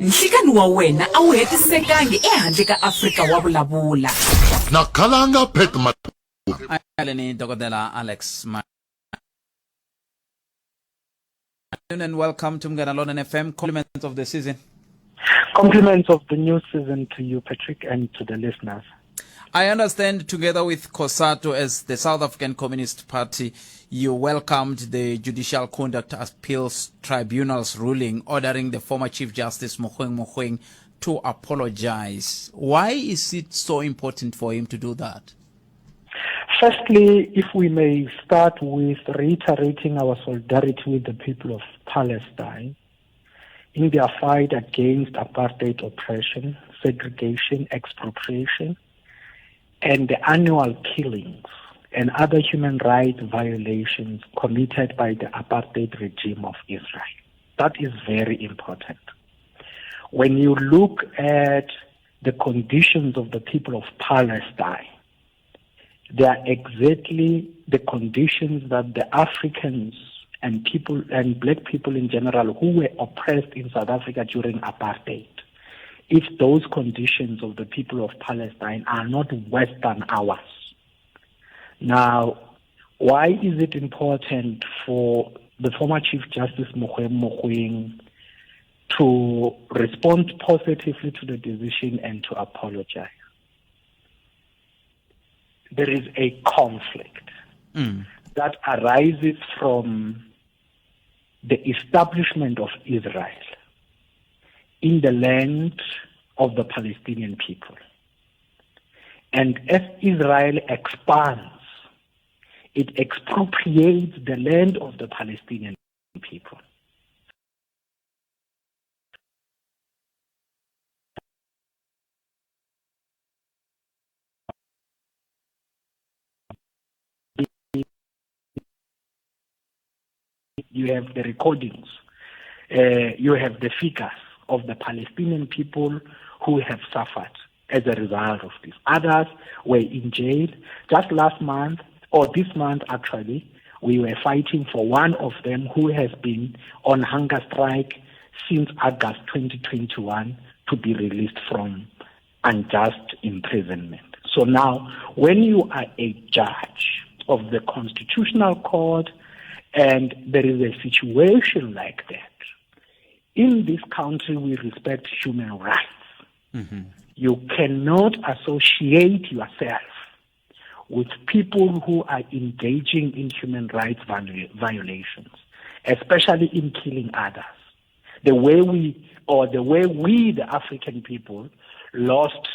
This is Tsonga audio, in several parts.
Nhlikani wa wena a wu hetisekangi ehandle ka Afrika wa vulavula. Na khalanga Pat Matula. Aleni Dokodela Alex Ma and welcome to Munghana Lonene FM. Compliments of the season. Compliments of the new season to you, Patrick, and to the listeners. I understand together with COSATU as the South African Communist Party, you welcomed the Judicial Conduct Appeals Tribunal's ruling ordering the former Chief Justice Mogoeng Mogoeng to apologize. Why is it so important for him to do that? Firstly, if we may start with reiterating our solidarity with the people of Palestine in their fight against apartheid oppression, segregation, expropriation, and the annual killings and other human rights violations committed by the apartheid regime of Israel. That is very important. When you look at the conditions of the people of Palestine, they are exactly the conditions that the Africans and people and black people in general who were oppressed in South Africa during apartheid. If those conditions of the people of Palestine are not worse than ours. Now, why is it important for the former Chief Justice Mogoeng Mogoeng to respond positively to the decision and to apologize? There is a conflict that arises from the establishment of Israel in the land of the Palestinian people. And as Israel expands, it expropriates the land of the Palestinian people. You have the recordings, you have the figures of the Palestinian people who have suffered as a result of this. Others were in jail. Just last month, or this month actually, we were fighting for one of them who has been on hunger strike since August 2021 to be released from unjust imprisonment. So now, when you are a judge of the Constitutional Court and there is a situation like that, in this country we respect human rights. You cannot associate yourself with people who are engaging in human rights violations, especially in killing others. The way we, or the way we, the African people, lost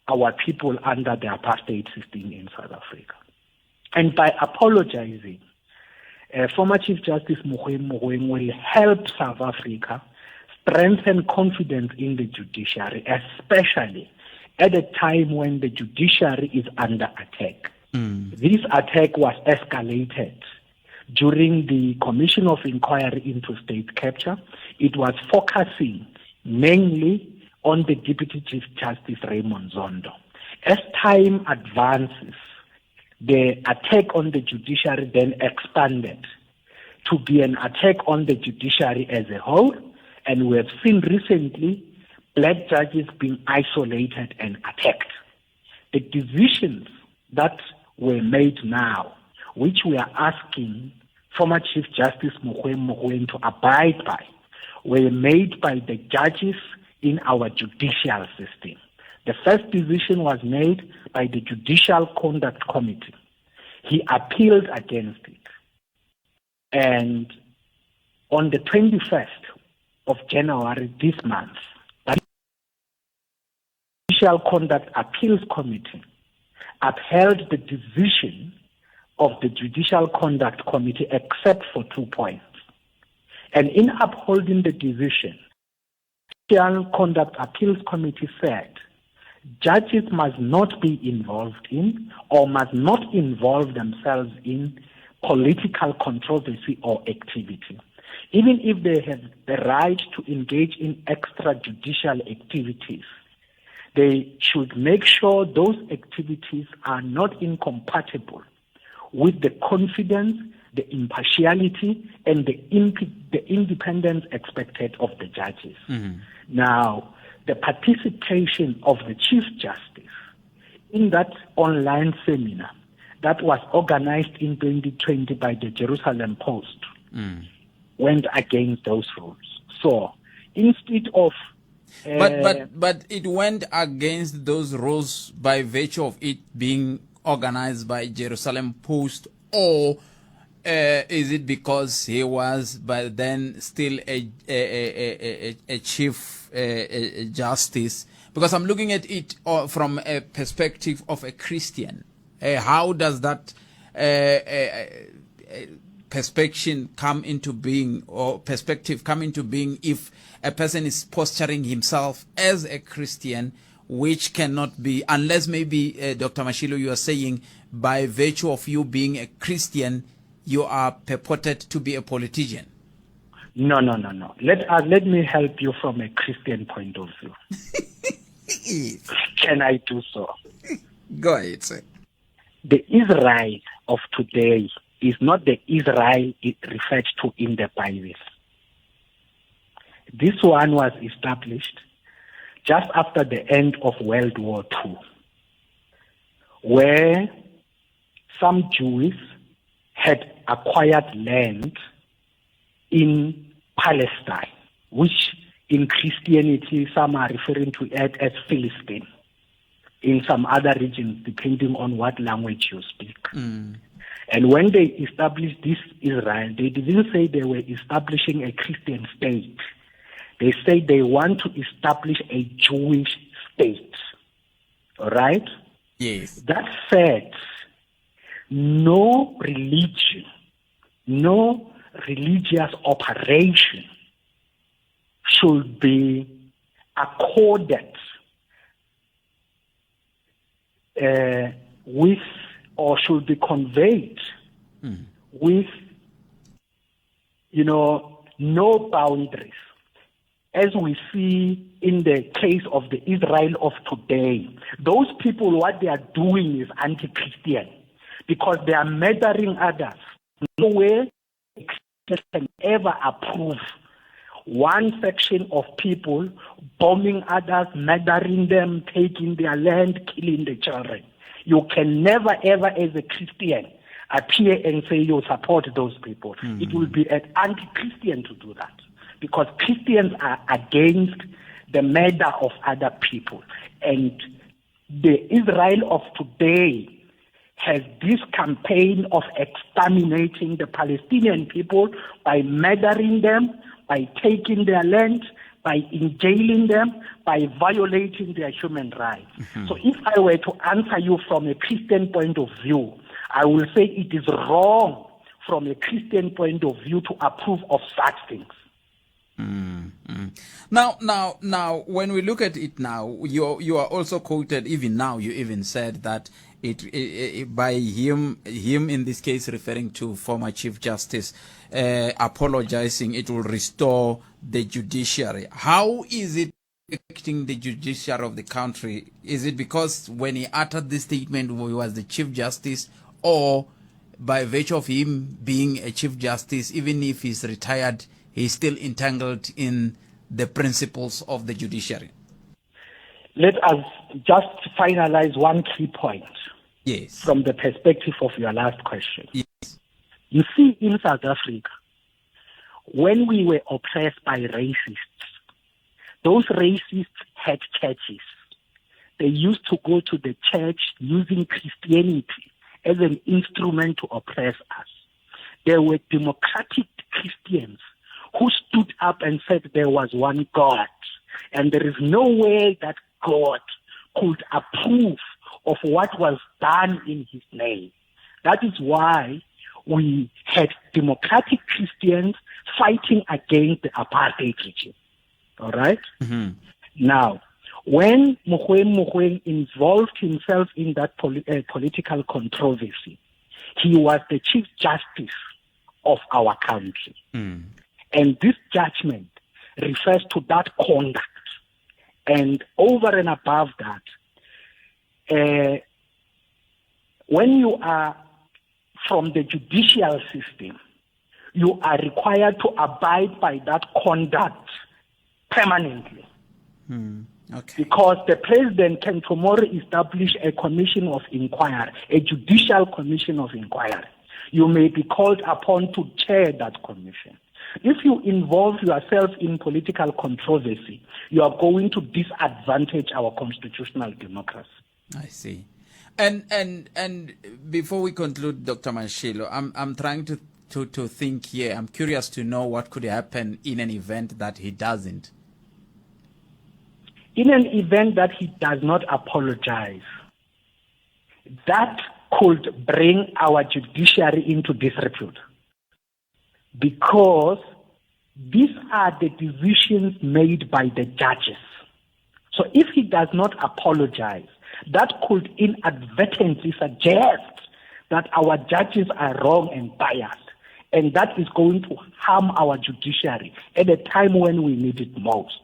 our people under the apartheid system in South Africa. And by apologizing, former Chief Justice Mogoeng Mogoeng will help South Africa strengthen confidence in the judiciary, especially at a time when the judiciary is under attack. This attack was escalated during the Commission of Inquiry into State Capture. It was focusing mainly on the Deputy Chief Justice Raymond Zondo. As time advances, the attack on the judiciary then expanded to be an attack on the judiciary as a whole, and we have seen recently black judges being isolated and attacked. The decisions that were made now, which we are asking former Chief Justice Mogoeng Mogoeng to abide by, were made by the judges in our judicial system. The first decision was made by the Judicial Conduct Committee. He appealed against it. And on the 21st of January this month, the Judicial Conduct Appeals Committee upheld the decision of the Judicial Conduct Committee except for 2 points. And in upholding the decision, the Judicial Conduct Appeals Committee said judges must not be involved in or must not involve themselves in political controversy or activity. Even if they have the right to engage in extrajudicial activities, they should make sure those activities are not incompatible with the confidence, the impartiality, and the independence expected of the judges. Now, the participation of the Chief Justice in that online seminar that was organized in 2020 by the Jerusalem Post went against those rules. So instead of... But it went against those rules by virtue of it being organized by Jerusalem Post, or is it because he was by then still a chief justice? Because I'm looking at it from a perspective of a Christian. How does that perspective come into being, or perspective come into being, if a person is posturing himself as a Christian, which cannot be, unless maybe, Dr. Mashilo, you are saying by virtue of you being a Christian, you are purported to be a politician. No. Let me help you from a Christian point of view. Can I do so? Go ahead, sir. The Israel of today is not the Israel it referred to in the Bible. This one was established just after the end of World War II, where some Jews had acquired land in Palestine, which in Christianity some are referring to it as Philistine, in some other regions, depending on what language you speak. And when they established this Israel, they didn't say they were establishing a Christian state. They said they want to establish a Jewish state. All right? Yes. That said, no religion, no religious operation should be accorded with, or should be conveyed with, no boundaries. As we see in the case of the Israel of today, those people, what they are doing is anti-Christian because they are murdering others. No way can ever approve one section of people bombing others, murdering them, taking their land, killing the children. You can never, ever, as a Christian, appear and say you support those people. It will be an anti-Christian to do that, because Christians are against the murder of other people. And the Israel of today has this campaign of exterminating the Palestinian people by murdering them, by taking their land, by jailing them, by violating their human rights. So if I were to answer you from a Christian point of view, I will say it is wrong from a Christian point of view to approve of such things. Now, when we look at it now, you are also quoted, even now, you even said that it by him in this case referring to former Chief Justice, apologizing, it will restore the judiciary. How is it affecting the judiciary of the country? Is it because when he uttered this statement, he was the Chief Justice, or by virtue of him being a Chief Justice, even if he's retired, he's still entangled in the principles of the judiciary? Let us just finalize one key point. Yes. From the perspective of your last question. Yes. You see, in South Africa, when we were oppressed by racists, those racists had churches. They used to go to the church using Christianity as an instrument to oppress us. There were democratic Christians who stood up and said there was one God, and there is no way that God could approve of what was done in his name. That is why we had democratic Christians fighting against the apartheid regime. All right? Now, when Mogoeng Mogoeng involved himself in that political controversy, he was the Chief Justice of our country. And this judgment refers to that conduct. And over and above that, when you are from the judicial system, you are required to abide by that conduct permanently. Okay. Because the president can tomorrow establish a commission of inquiry, a judicial commission of inquiry. You may be called upon to chair that commission. If you involve yourself in political controversy, you are going to disadvantage our constitutional democracy. I see. And and and before we conclude, Dr. Mashilo, I'm I'm trying to, to, to think here. I'm curious to know what could happen in an event that he doesn't. In an event that he does not apologize, that could bring our judiciary into disrepute because these are the decisions made by the judges. So if he does not apologize, that could inadvertently suggest that our judges are wrong and biased. And that is going to harm our judiciary at a time when we need it most.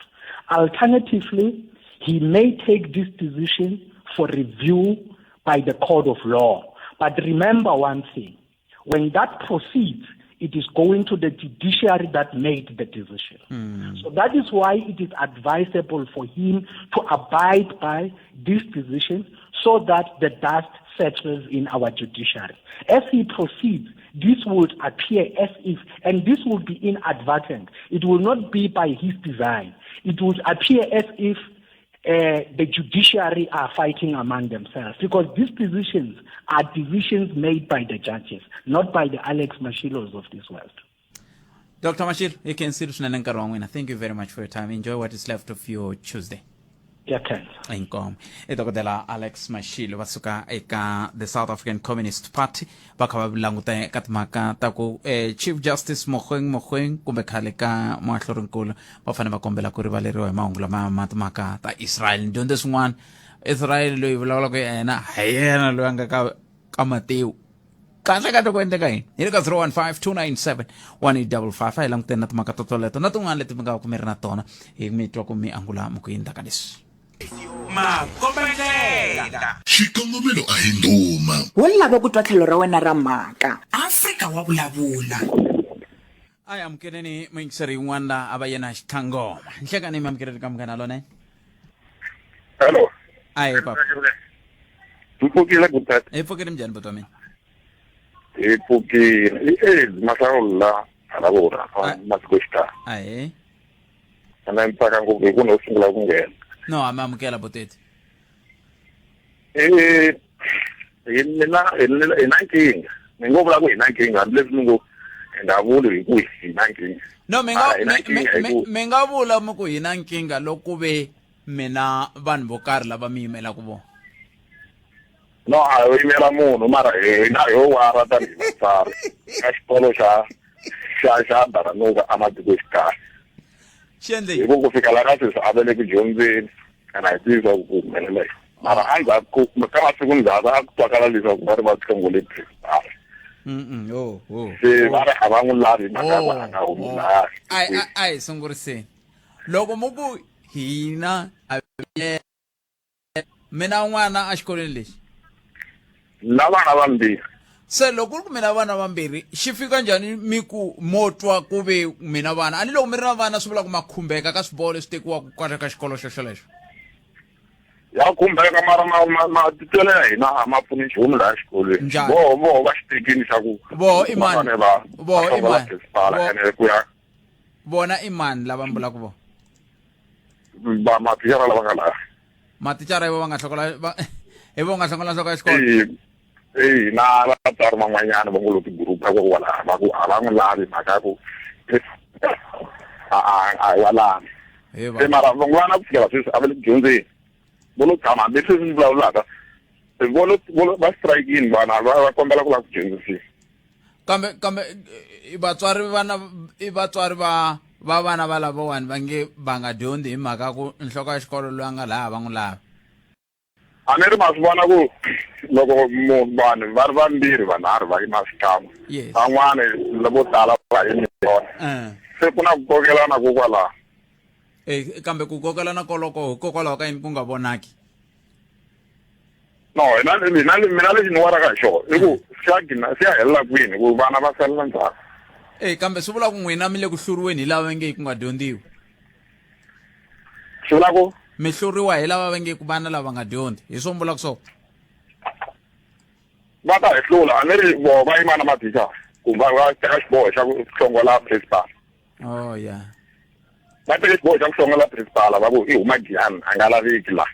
Alternatively, he may take this decision for review by the court of law. But remember one thing when that proceeds, it is going to the judiciary that made the decision. Mm. So that is why it is advisable for him to abide by this decision so that the dust settles in our judiciary. As he proceeds, this would appear as if, and this would be inadvertent, it will not be by his design. It would appear as if uh, the judiciary are fighting among themselves because these decisions are decisions made by the judges, not by the Alex Mashilos of this world. Dr. Mashilo, you can see Thank you very much for your time. Enjoy what is left of your Tuesday. Ya khensa. Inkomo. I dokodela Alex Mashilo va suka eka the South African Communist Party va kha va languta eka timhaka ta ku eh, Chief Justice Mogoeng Mogoeng kumbe khale ka muahlurinkulu va fanele va kombela ku rivaleriwa hi mahungu lama ma timhaka ta Israel. Ni dyondze swin'wana Israel loyi vulavulaka yena hi yena loyi a nga ka ka Matewu kahle kahle ku endleka yini hi le ka 015 297 1855 a hi languteni na timhaka to toleto na tin'wana leti mi nga va ku mi ri na tona hi mi twa ku mi angula mi ku yini ka leswi makombandlela xikongomelo a hi ndhuma wo lava ku twa tlhelo ra wena ra mhaka afrika wa vulavula a hi amukeleni muyingiseri yin'wana la a va yena xitlhangoma nhlekani mi amukeleni ka munghana lone Hello. Aye papa. Hi pfukile kutata. Hi pfukile njhani buti wa mina? Hi pfukile. I AIDS mahlawula hala vona matikoxikaya. Ahe. Ana ni tsaka ngopfu hi ku no sungula ku nghena. No, a mi amukela buteti. Eh hi mina hi na nkingha. Ni ngo vula ku hi na nkingha hambileswi ni ngo hi nga vuli hi ku hi na nkingha. No, mi nga mi nga vula mi ku hi na nkingha loko ku ve mina vanhu vo karhi lava mi yimelaka vona. No, a ho yimela munhu mara hina ho wara tanihi vatswari ka xikolo xa xa xa Baranuka ematikoxikaya. Xi endle Hi ku ku fika la ka sweswi a va le ku dyondzeni kana hi tivi swa ku ku humelela yini. Mara endzhaku ka masiku ndzhaku a ku twakala leswaku va ri va hlongole principal. Mm oh oh. Se va ri a va n'wi lavi mhaka ya ku a nga humi Oh. laha. Ai ai sunguriseni. Loko mu ku hina a mina n'wana exikolweni lexi na vana vambirhi se loko ku ri ku mina vana vambirhi xi fika njhani mi ku mo twa ku ve mina vana a ni loko mi ri na vana swi vula ku ma khumbeka ka swiboho leswi tekiwaka kwale ka xikolo xo xolexo ya khumbeka mara ma ma matitwelo ya hina a ma pfuni nchumu laha xikolweni Njhani? voho voho va xi tekini xa ku Voho i mani? va fanele va Voho i va hlongola mani? principal Voho- ene ku ya vona i mani lava mi vulaka vona va mathicara lava nga laha mathicara hi vo va nga hlokola va hi vo nga hlongola nhloko ya xikolo e e na vatswari van'wanyana va ngo lo ti-group va ku wala va ku a va n'wi lavi mhaka ya ku a a a hi va lavi He va se mara van'wana ku fikela sweswi a va le ku dyondzeni vo lo tshama hambi sweswi ni vulavulaka vo lo vo lo va strikini vana va va kombela ku lava ku dyondzisiwa kambe kambe i vatswari vana i vatswari va va vana va lavawani va nge va nga dyondzi hi mhaka ku nhloko ya xikolo loyi a nga laha va n'wi lavi a ni ri ma swi vona ku loko munhu vanhu va ri vambirhi vanharhu va yima xikan'we Yes. van'wani vo tala va yimi vona Eh. se ku na ku kokelana kokwalaho Eh, kambe ku kokelana koloko hikokwalaho ka yini ku nga vonaki no hina mina mina lexi ni waraka hi xona i ku swi ya gina swi ya helela kwini ku vana va salela ndzhaku e kambe swi vula ku n'wina mi le ku hluriweni hi lava nge ku nga dyondziwi Swi vula ku Mi hluriwa hi lava va nge ku vana lava nga dyondzi. Hi swo mi vulaka swona? Va ta hi hlula, a ni ri voho va yima na mathicara ku va va teka xiboho xa ku hlongola principal. Oh yeah. Va teke xiboho xa ku hlongola principal va ku i huma Giyani a nga laveki la.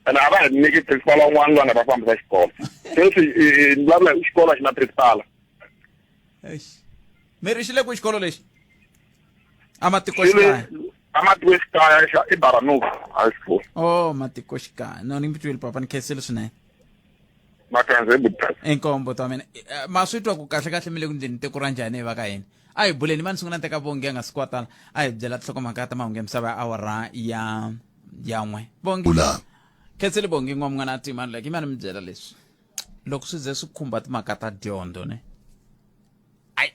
Ene a va hi nyiki principal wan'wana loyi a nga ta fambisa xikolo. Sweswi ni vulavula hi xikolo a xi na principal. Eish. Mi ri xi le kwihi xikolo lexi? A matikoxikaya. A matikoxikaya xa i Baranuka High School. Oh, matikoxikaya. No ni mi twile papa ni khensile swinene. Makanze hi butasi. Inkombo ta mina. Ma swi twa ku kahle kahle mi le ku ndleni tiko ra njhani hi va ka hina. A hi buleni mani sungula ni teka Bongi a nga si kwatala. A hi byela tinhlokomhaka ta mahungu ya misava ya awara ya ya n'we. Bongi. Bula. Khensile Bongi n'wa munghana a timani like imani mi byela leswi. Loko swi ze swi khumba timhaka ta dyondzo ne. Ai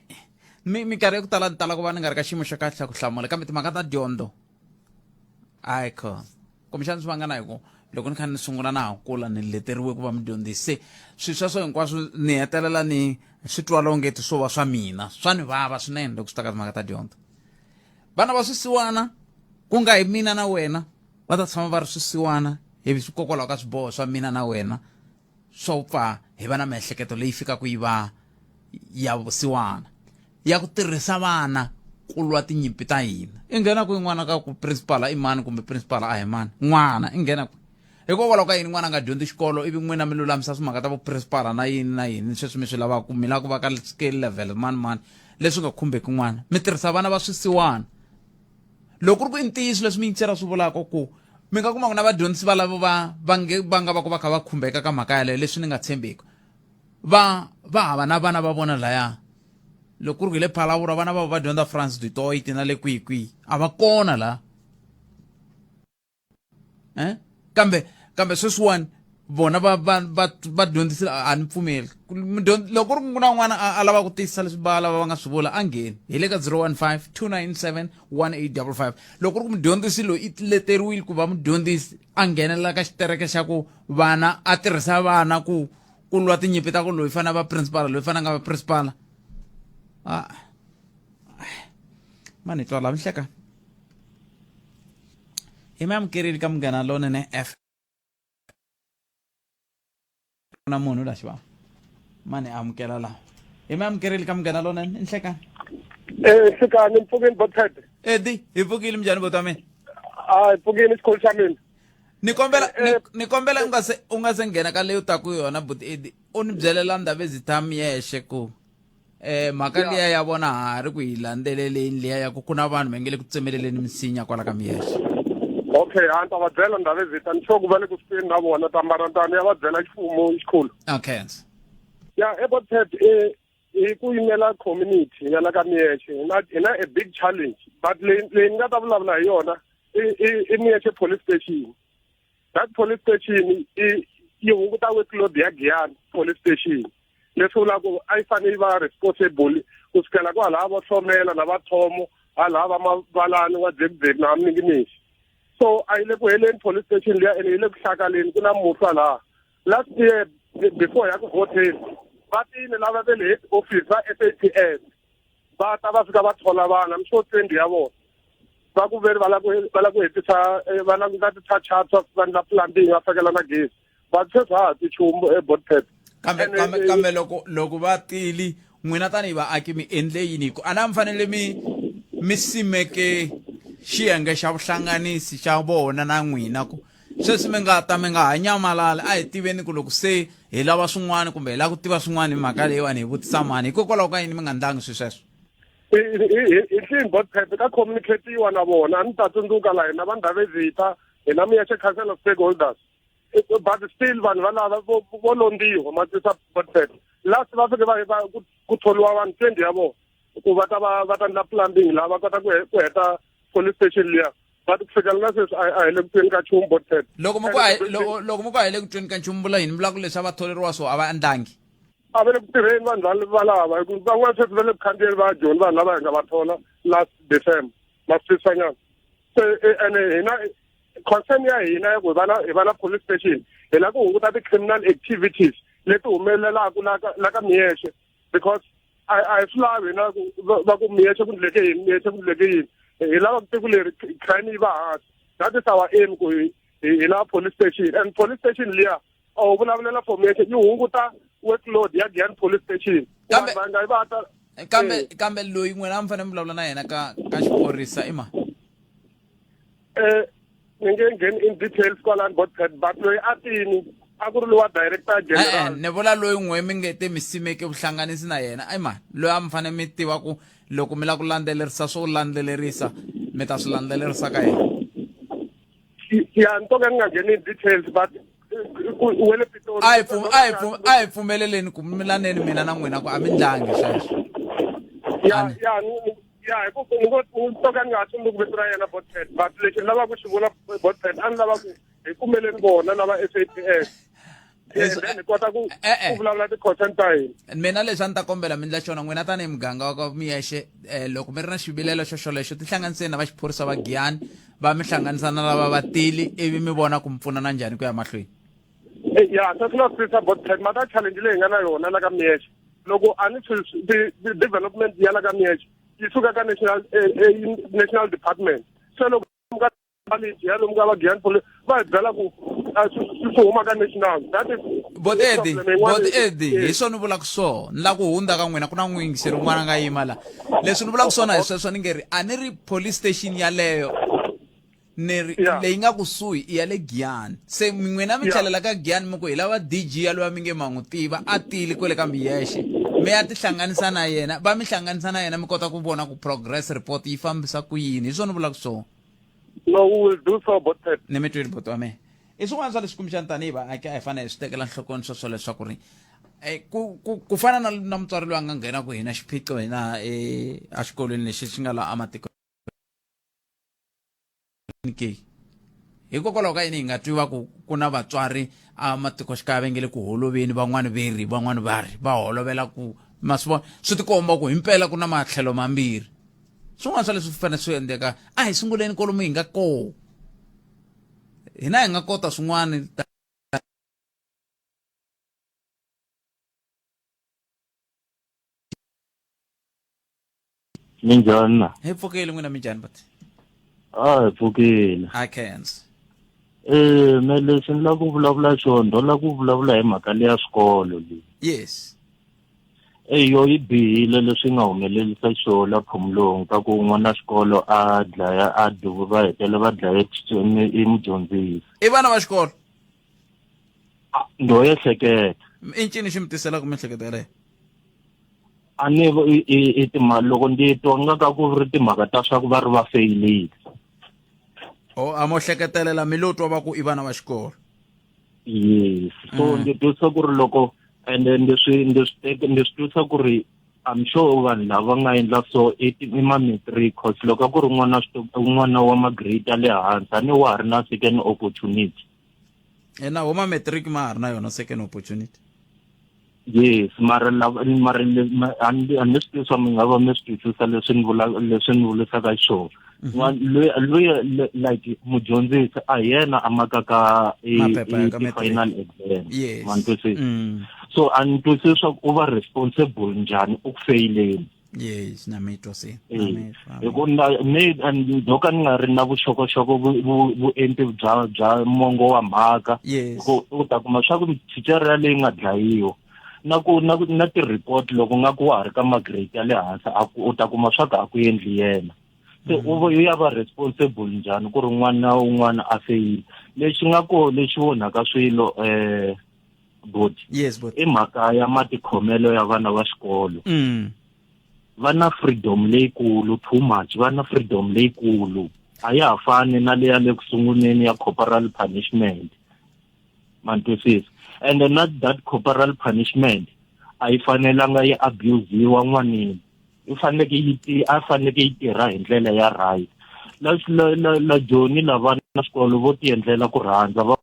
mi minkarhi ya ku tala ni tala ku va ni nga ri ka xiyimo xa kahle xa ku hlamula kambe timhaka ta dyondzo ayi kho kumbexana swi vanga na hi ku loko ni kha ni sungula na ha kula ni leteriwe ku va mudyondzisi se swilo sweswo hinkwaswo ni hetelela ni swi twala ongeti swo va swa mina swa ni vava swinene loko swi ta ka timhaka ta dyondzo vana va swisiwana ku nga hi mina na wena va ta tshama va ri swisiwana hi hikokwalaho ka swiboho swa mina na wena swo pfa hi va na miehleketo leyi fikaka yi va ya vusiwana ya ku tirhisa vana ku lwa tinyimpi ta hina i nghena kwihi n'wana ka ku principal i mani kumbe principal a hi mani n'wana i nghena kwihi hikokwalaho ka yini n'wana a nga dyondzi xikolo ivi n'wina mi lulamisa swimhaka ta vuprincipal na yini na yini sweswi mi swi lavaka mi lava ku va ka scale level mani mani leswi nga khumbeki n'wana mi tirhisa vana va swisiwana loko ku ri ku i ntiyiso leswi mi yingisela swi vulaka ku mi nga kuma ku na vadyondzisi valavo va va nge va nga va ku va kha va khumbeka ka mhaka yaleyo leswi ni nga tshembeki va va hava na vana va vona laya loko ku ri ku hi le phalavura vana va va dyondza france du toit na le kwihi kwihi a va kona la eh kambe kambe sweswiwani vona va va va va dyondzisile a ni pfumeli loko ku ri ku na un'wana a lava ku tiyisisa leswi va lava va nga swi vula a ngheni hi le ka 015 297 1855 loko ku ri ku mudyondzisi loyi i leteriwile ku va mudyondzisi a nghenelela ka xitereke xa ku vana a tirhisa vana ku ku lwa tinyimpi ta ku loyi fana va principal loyi fana nga va principal a mani twa la mi hleka hi mi amukerile ka munghana lonene f na munhu la xivava mani amukela la hi mi amukerile ka munghana lonene nhlekani Eh, nhlekani mpfukeni bothead edi hi pfukile minjhani bota mina a hi pfukile xikolo xa mina ni kombela ni kombela u nga se u nga se nghena ka leyi u taku yona buti edi u ni byelela ndhavezitha yexe ku eh mhaka liya ya vona ha ri ku yi landzeleleni liya ya ku ku na vanhu va nge le ku tsemeleleni misinya kwala ka miyexe okay a ni ta va byela ndhavezita ni sure ku va le ku swi na vona tambarantani ya va byela xifumo xikhulu okay ya ebotet hi ku yimela community ya la ka miyexe hi na hi na a big challenge but leyi leyi ni nga ta vulavula hi yona i miyexe police station that police station i yi hunguta workload ya Giyani police station leswi vulaka ku a yi fanele yi va responsible ku sukela kwalaha vo hlomela na va thomo halaha va mavalani wa dzekudzeki na minginisi so a yi le ku heleni police station liya ene yi le ku hlakaleni ku na muhlwa laha last year before ya ku vhoteni va tile lava ve le head office va SAPS va ta va fika va thola vana I'm sure 20 ya vona va ku veri va lava ku va lava ku hetisa va languta ti-touch ups va endla plumbing va fakela na gezi va sweswi ha ha ti nchumu ebotpet kambe kambe kambe loko loko va tili n'wina tanihi vaaki mi endle yini hi ku a na mi fanele mi mi simeke xiyenge xa vuhlanganisi xa vona na n'wina ku sweswi mi nga ta mi nga ha nyamalali a hi tiveni ku loko se hi lava swin'wana kumbe hi lava ku tiva swin'wana hi mhaka leyiwani hi vutisa mani hikokwalaho ka yini mi nga ndlangi swi sweswo hi clean bot pep ka communicatiwa na vona a ni ta tsundzuka la hina va ndhavezita hina miyexe council of stakeholders but still vanhu valava vo londziwa ma tisa bot pep last va fike va ku tholiwa vanhu 20 ya vona ku va ta va va ta endla plumbing laha va kota ku heta police station liya but ku fikela na sweswi a hi le ku tweni ka nchumu bot pep loko mi ku loko mi ku a hi le ku tweni ka nchumu vula yini vula ku leswi a va tholeriwa so a va endlangi A va le ku tirheni vanhu valava hi ku van'wana sweswi va le ku khandziyeni va ya Joni vanhu lava hi nga va thola last December ma swi twisisa nyana se ene hina concern ya hina ya ku hi va na hi va na police station hi lava ku hunguta ti-criminal activities leti humelelaka la ka la ka Miyexe because a a hi swi lavi hina ku va ku Miyexe ku ndleke yini Miyexe ku ndleke yini hi lava ku tiko leri crime yi va hansi. That is our aim ku hi hi lava police station and police station liya a wu vulavulela formation yi hunguta workload ya Giyani police station. Kambe va nga va ta kambe eh. kambe loyi n'wina a mi fanele mi vulavula na yena ka ka xiphorisa i mani? Eh ni nge ngheni in details kwalani but but loyi a tini a ku ri lowa director general. E-e, ni vula loyi n'we mi nge te mi simeke vuhlanganisi na yena i mani loyi a mi fanele mi tiva ku loko mi lava ku landzelerisa swo landzelerisa mi ta swi landzelerisa ka yena ya ni to ka ni nga ngheni in details but wele Pitori a hi a hi a hi pfumeleleni ku milaneni mina na n'wina ku a mi ndlangi sweswo ya ya ya hi ku ni ngo ni to ka ni nga ha tsundzuki vito ra yena botpet but lexi ni lavaka ku xi vula botpet a ni lava ku hi kumeleni vona lava SAPS then hi kota ku Eh, eh. ku vulavula ti-concern ta hina mina leswi a ni ta kombela mi ndla xona n'wina tanihi muganga wa ka miyexe um loko mi ri na xivilelo xo xolexo tihlanganiseni na va xiphorisa va giyani va mi hlanganisa na lava vatili ivi mi vona ku mi pfunana njhani ku ya mahlweni Eh, ya swi na swi about ten mata challenge leyi hi nga na yona la ka miyexe loko a ni development ya la ka miyexe yi suka ka national eh, eh, national department se loko ka college ya lomu ka va Giyani Police va hi byela ku swi huma ka national that is bot edi bot edi hi swona ni vulaka swona ni lava ku hundza ka n'wina ku na n'wiyingiseri un'wana a nga yima la leswi ni vulaka swona hi sweswo ni nge ri a ni ri police station yaleyo ni ri leyi nga kusuhi i ya le Giyani se n'wina mi tlhelela ka Giyani mi ku hi lava DG yaloye mi nge ma n'wi tiva a tile kwele ka Miyexe mi ya tihlanganisa na yena va mi hlanganisa na yena mi kota ku vona ku progress report yi fambisa ku yini hi swona ni vulaka swona No, we will do so, but uh, ni mi twile buti wa mina i swin'wana swa leswi kumbexana tanihi vaaki a hi fanele hi swi tekela nhlokweni sweswo leswaku ri eh, ku ku ku fana na na mutswari loyi a nga nghena ku hina xiphiqo hina eh, exikolweni lexi xi nga laha ematikweni ke hikokwalaho ka yini hi nga twi va ku ku na vatswari ematikoxikaya va nge le ku holoveni van'wani ve ri van'wani va ri va holovela ku ma swi vona swi tikomba ku himpela ku na matlhelo mambirhi swin'wana swa leswi fanele swi endleka a hi sunguleni kolomu hi nga koho hina hi nga kota swin'wana Minjhani na? Hi pfukile n'wina minjhani but A hi pfukile. I khensa. Eh, me leswi ni lava ku vulavula xona, ndo lava ku vulavula hi mhaka leya swikolo leyi. Yes. Eyi yo yi bihile leswi nga humelerisa xona la Phomolong ka ku n'wana xikolo a dlaya a duvu va hetelela va dlaye i mudyondzisi. I vana va xikolo? Ndo ehleketa. I ncini xi mi tiselaka miehleketo yaleyo? A ni i timhaka loko ndzi twa nga ka ku ri timhaka ta swa ku va ri va feyilile. O a mo hleketelela mi lo twa va ku i vana va xikolo. Yes so mm. ndzi twisa ku ri loko ende ndzi swi ndzi swi teka ndzi swi twisa ku ri I'm sure vanhu lava nga endla so i i ma-matric cause loko a ku ri n'wana n'wana wa ma-grade ya le hansi a ni wa ha ri na second opportunity ena huma matric ma ha ri na yona second opportunity yes mara lava mara a ni swi tivi swa mi nga va mi swi twisisa leswi ni vula leswi ni vulisaka xiswona mhm. loyi loyi like mudyondzisi a hi yena a makaka i-final exam ma ni twisisa mm. so a ni twisisi swa ku u va responsible njhani u ku feyileni yes na mi twa se eh, hi ku na me no ka ni nga ri na vuxokoxoko vuenti bya bya mongo wa mhaka ku u ta kuma swa ku thicara yaleyi nga dlayiwa na ku na na ti-report loko nga ku wa ha ri ka ma-grade ya le hansi a ku u ta kuma swa ku a ku endli yena se mm. u ya va responsible njhani ku ri n'wana un'wana a feyile lexi nga ko lexi onhaka swilo um boti yes boti i mhaka ya matikhomelo ya vana va xikolo mm. va na freedom leyikulu too much va na freedom leyikulu a ya ha fani na leya le ku sunguleni ya corporal punishment ma ni twisisa and na that corporal punishment a yi fanelanga yi abusiwa n'wanini yi faneleke yi a faneleke yi tirha hi ndlela ya right la la la, la joni lava na xikolo vo tiendlela ku rhandza va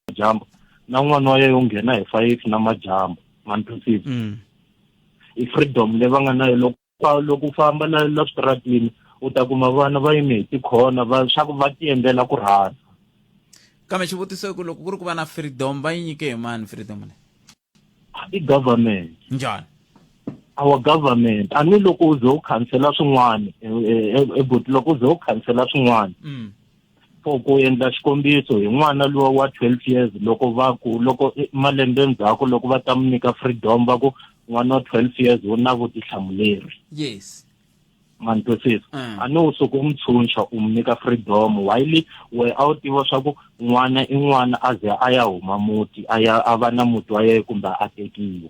madyambu na n'wana wa yena yo nghena hi fayifi na madyambu ma ni twisisa mm. i freedom leyi va nga na yo loko loko u famba la la switaratini u ta kuma vana va yime hi tikhona va swa ku va tiendlela ku rhandza kambe xivutiso i ku loko ku ri ku va na freedom va yi nyike hi mani freedom leyi i government njhani Our government a ni loko u ze u khansela swin'wana ebuti loko u ze u khansela swin'wana for ku endla xikombiso hi n'wana luwa wa 12 years loko va ku loko malembe ndzhaku loko va ta mu nyika freedom va ku n'wana wa 12 years u na vutihlamuleri. Yes. Ma ni twisisa? A ni u suka u mu tshunxa u mu nyika freedom while we a wu tiva swa ku n'wana i n'wana a ze a ya huma muti a ya a va na muti wa yena kumbe a tekiwa.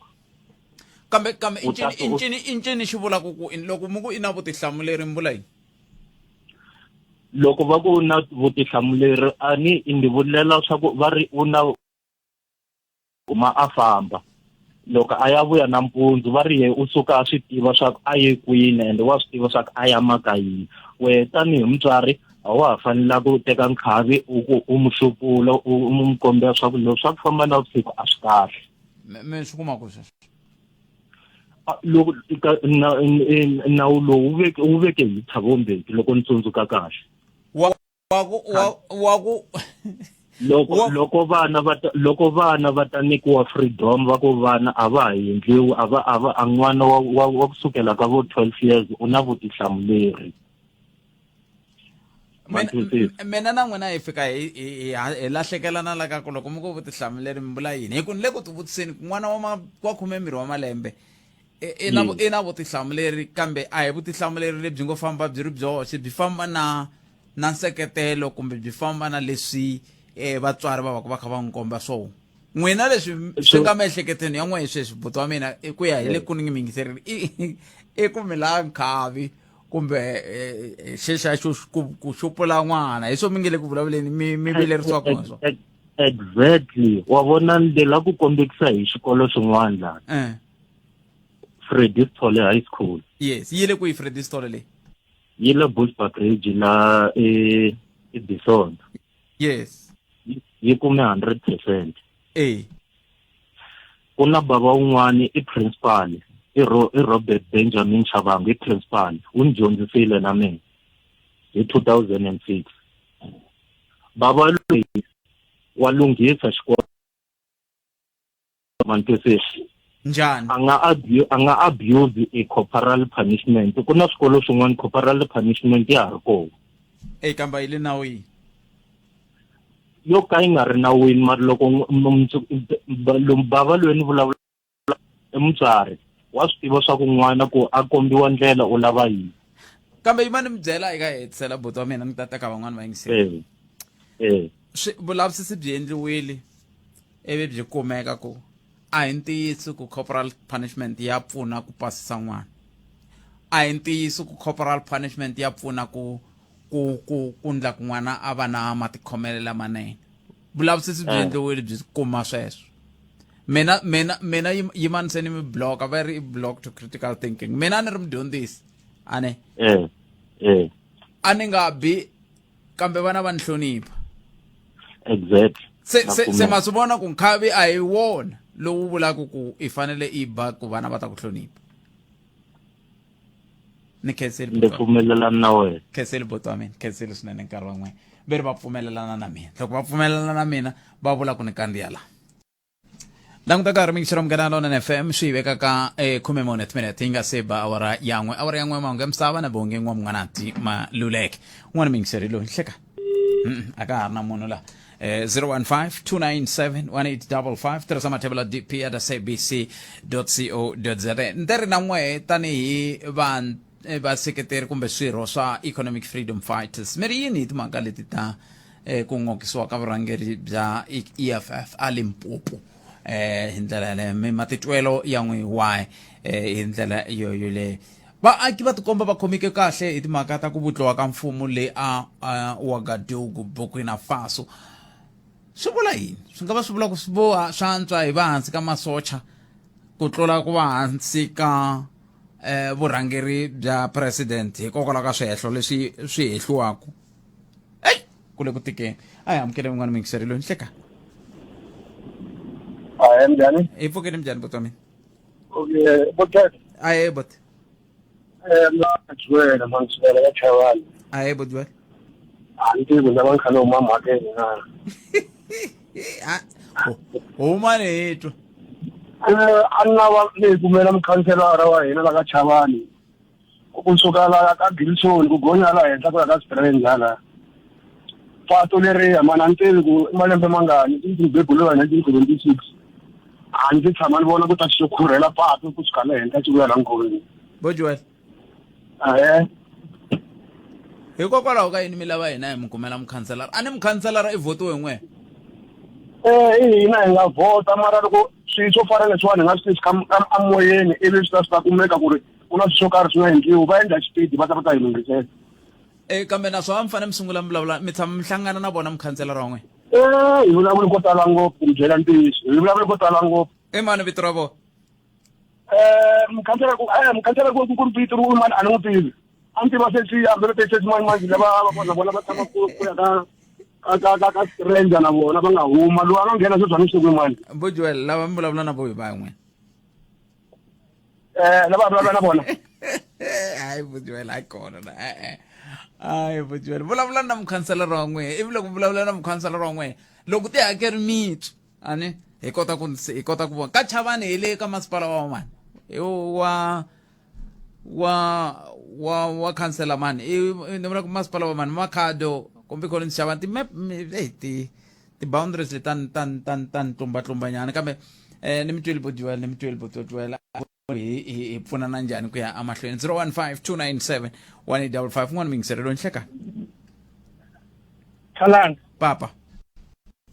Kambe kambe i ncini i ncini i ncini xi vulaka ku loko mi ku i na vutihlamuleri mi vula yini? Loko va ku na vutihlamuleri a ni ni vulela swa ku va ri u na huma a famba loko a ya vuya nampundzu va ri ye u suka a swi tiva swa ku a ye kwini ende wa swi tiva swa ku a ya maka yini. Wehe tanihi mutswari a wa ha fanela ku teka nkhavi u ku u mu xupula u n'wi kombela swa ku leswi swa ku famba navusiku a swi kahle. Mi swi kuma ku sweswo? Loko nawu lowu wu veke wu veke hi Thabo Mbeki loko ni tsundzuka kahle. Wa wa ku wa wa ku loko loko vana va ta loko vana va ta nyikiwa freedom va ku vana a va ha endliwi a va a va a n'wana wa wa wa kusukela ka vo 12 years u na vutihlamuleri. Mina na n'wina hi fika hi hi hi lahlekelana la ka ku loko mi ku vutihlamuleri mi vula yini hi ku ni le ku tivutiseni ku n'wana wa wa khumembirhi wa malembe i na i na vutihlamuleri kambe a hi vutihlamuleri lebyi ngo famba byi ri byoxe byi famba na na nseketelo kumbe byi famba na leswi eh, vatswari va va va kha va n'wi komba swona n'wina leswi swi nga miehleketweni ya n'wehe sweswi buti wa mina i ku ya hi le ku ni mi i i ku mi lava nkhavi kumbe eh, eh, xexa xo ku xupula n'wana hi swo mi nge le ku vulavuleni mi mi vilerisiwa kona swona exactly wa vona ndlela ku kombekisa hi xikolo xin'wana laha eh. Freddy Sithole High School. Yes, yi le kwihi Freddy Sithole leyi? Yi le Bushbuckridge la e e Bison. Yes. Yi kume 100%. Eh. Ku na bava un'wani i principal i Ro i Robert Benjamin Shabangu i principal u ni dyondzisile na mina hi 2006. Bava loyi wa lunghisa xikolo ma ni twisisa njhani a nga abu a nga abuse i corporal punishment ku na swikolo swin'wana corporal punishment ya ha ri kona e kambe yi le nawini yo ka yi nga ri nawini mara loko bava loyi ni vulavula i mutswari wa swi tiva swa ku n'wana ku a kombiwa ndlela u lava yini kambe yima ni mi byela eka hetisela buti wa mina ni ta teka van'wani va yingisela eh vulavisisi byi endliwile ivi byi kumeka ku a hi ntiyiso ku corporal punishment ya pfuna ku pasisa n'wana a hi ntiyiso ku corporal punishment ya pfuna ku ku ku ku ndla ku n'wana a va na matikhomelo lamanene vulavisisi byi eh. endliwile byi kuma sweswo mina mina mina yimani se ni mi block va ri block to critical thinking mina a ni ri mudyondzisi a ne eh eh a ni nga bi kambe vana va ni hlonipha exactly se se se ma swi vona ku nkhavi a hi wona lowu vulaka ku i fanele i ba ku vana va ta ku hlonipha ni khenseli ndzi pfumelelana na wena khenseli buti wa mina khenseli swinene nkarhi wa n'wina ve ri va pfumelelana na mina loko va pfumelelana na mina va vula ku ni kandziya la Languta nkarhi mixero munghana lonene FM swi veka ka eh, khume mune timinete yi nga se ba awara yan'we awara yan'we mahungu ya misava na bonge n'wa mun'wanati maluleke un'wana miyingiseri loyi hleka Mm, a ka ha ri na munhu la eh, 015 297 1855 tirhisa mathebula dp at sabc co za nte ri na n'we tanihi van eh, vaseketeri kumbe swirho swa economic freedom fighters mi ri yini hi timhaka leti ta eh, ku ngokisiwa ka vurhangeri bya EFF a Limpopo eh hi ndlela yaleyo mi matitwelo ya n'wi wahi eh, hi ndlela yo yoleyo vaaki va tikomba va khomeke kahle hi timhaka ta ku vutliwa ka mfumo le a Ouagadougou Burkina Faso swi vula yini swi nga va swi vula ku swi vo swa antswa hi va hansi ka masocha ku tlula ku va hansi ka eh vurhangeri bya president hikokwalaho ka swihehlo leswi swi hehliwaka eyi ku le ku tikeni a hi amukele un'wana muyingiseri loyi nhleka Ahee, njhani? hi pfukile njhani buti wa mina Okay, bothat. ahee buti Eh, mina Juwela man sukela ka Chavani. ahee buti Juwela A ni tivi na va ni kha ni huma mhakeni na. Ah, huma ni hi twa. A ni lava ni hi kumela mukhanselara wa hina la ka Chavani kusuka la ka Gilson ku gonya la henhla ku ya ka Strand hala. Pato leriya mani a ni tivi ku i malembe mangani since ni bebuliwa hi 1976 a ndzi tshama ni vona ku ta xo khurhela pato kusuka le henhla xi vuya la nkoveni. Bo Joel. Ahee. Hikokwalaho ka yini mi lava hina hi mi kumela mukhanselara? A ni mukhanselara i vhotiwe hi n'wehe? Eh, i hina hi nga vhota mara loko swilo swo fana leswiwani hi nga swi tisi emoyeni ivi swi ta swi ta kumeka ku ri ku na swilo swo karhi swi nga endliwi va endla xipidi va ta va ta hi lunghisela. Eh, kambe naswona mi fanele mi sungula mi vulavula mi tshama mi hlangana na vona mukhanselara wa n'wina? Eh, hi vulavule ko tala ngopfu ku mi byela ntiyiso hi vulavule ko tala ngopfu. I mani vito ra vona? Eh, mukhanselara ku eh mukhanselara ku ku ri vito ri mani a ni n'wi tivi. A ni tiva sesi hambi ri sesi mani mani lava va kona vona va tshama ku ku ya ka ka ka ka ka stranger na vona va nga huma loyi a nga nghena sweswi a ni swi tivi mani. Bo Joel, lava mi vulavula na vo hi va n'wina. Eh, lava vulavula na vona. Hayi bo Joel, hayi kona na e-e. Hayi bo Joel, vulavula na mukhanselara wa n'wina ivi loko vulavula na mukhanselara wa n'wina loko ti hakeri mitsu ani hi kota ku hi kota ku vona ka Chavani hi le ka masipala wa mani i wa wa wa wa khansela mani i ni vula ku masipala wa mani Makhado kumbe Collins Chavani ti map hey, ti ti boundaries leti ta ta ta ta ni tlumba tlumbanyana kambe eh ni mi tweli bo Joel ni mi tweli bo Joel hi hi pfunana njhani ku ya emahlweni 015 297 1855 n'wana mingiselelo nhleka Khalanga papa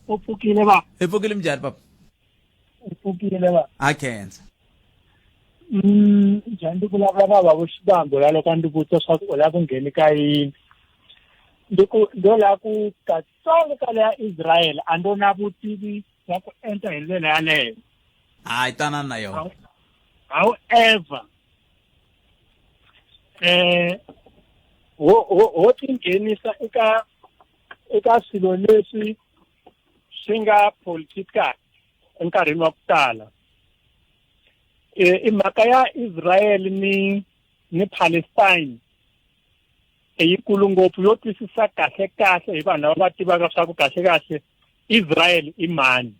u pfukile va hi pfukile minjhani papa u pfukile va a khensa Njhani ndzi vulavula va va vo xivambo la loko a ndzi vutisa swa ku u lava ku ngheni ka yini ndi ku ndo lava ku katsongo ka leya Israel a ndo na vutivi bya ku enta hi ndlela yaleyo hayi tanani na yona however eh ho ho ho tinghenisa eka eka swilo leswi swi nga political enkarhini wa ku tala i mhaka ya Israel ni ni Palestine i yikulu ngopfu yo twisisa kahle kahle hi vanhu lava va tivaka swa ku kahle kahle Israel i mani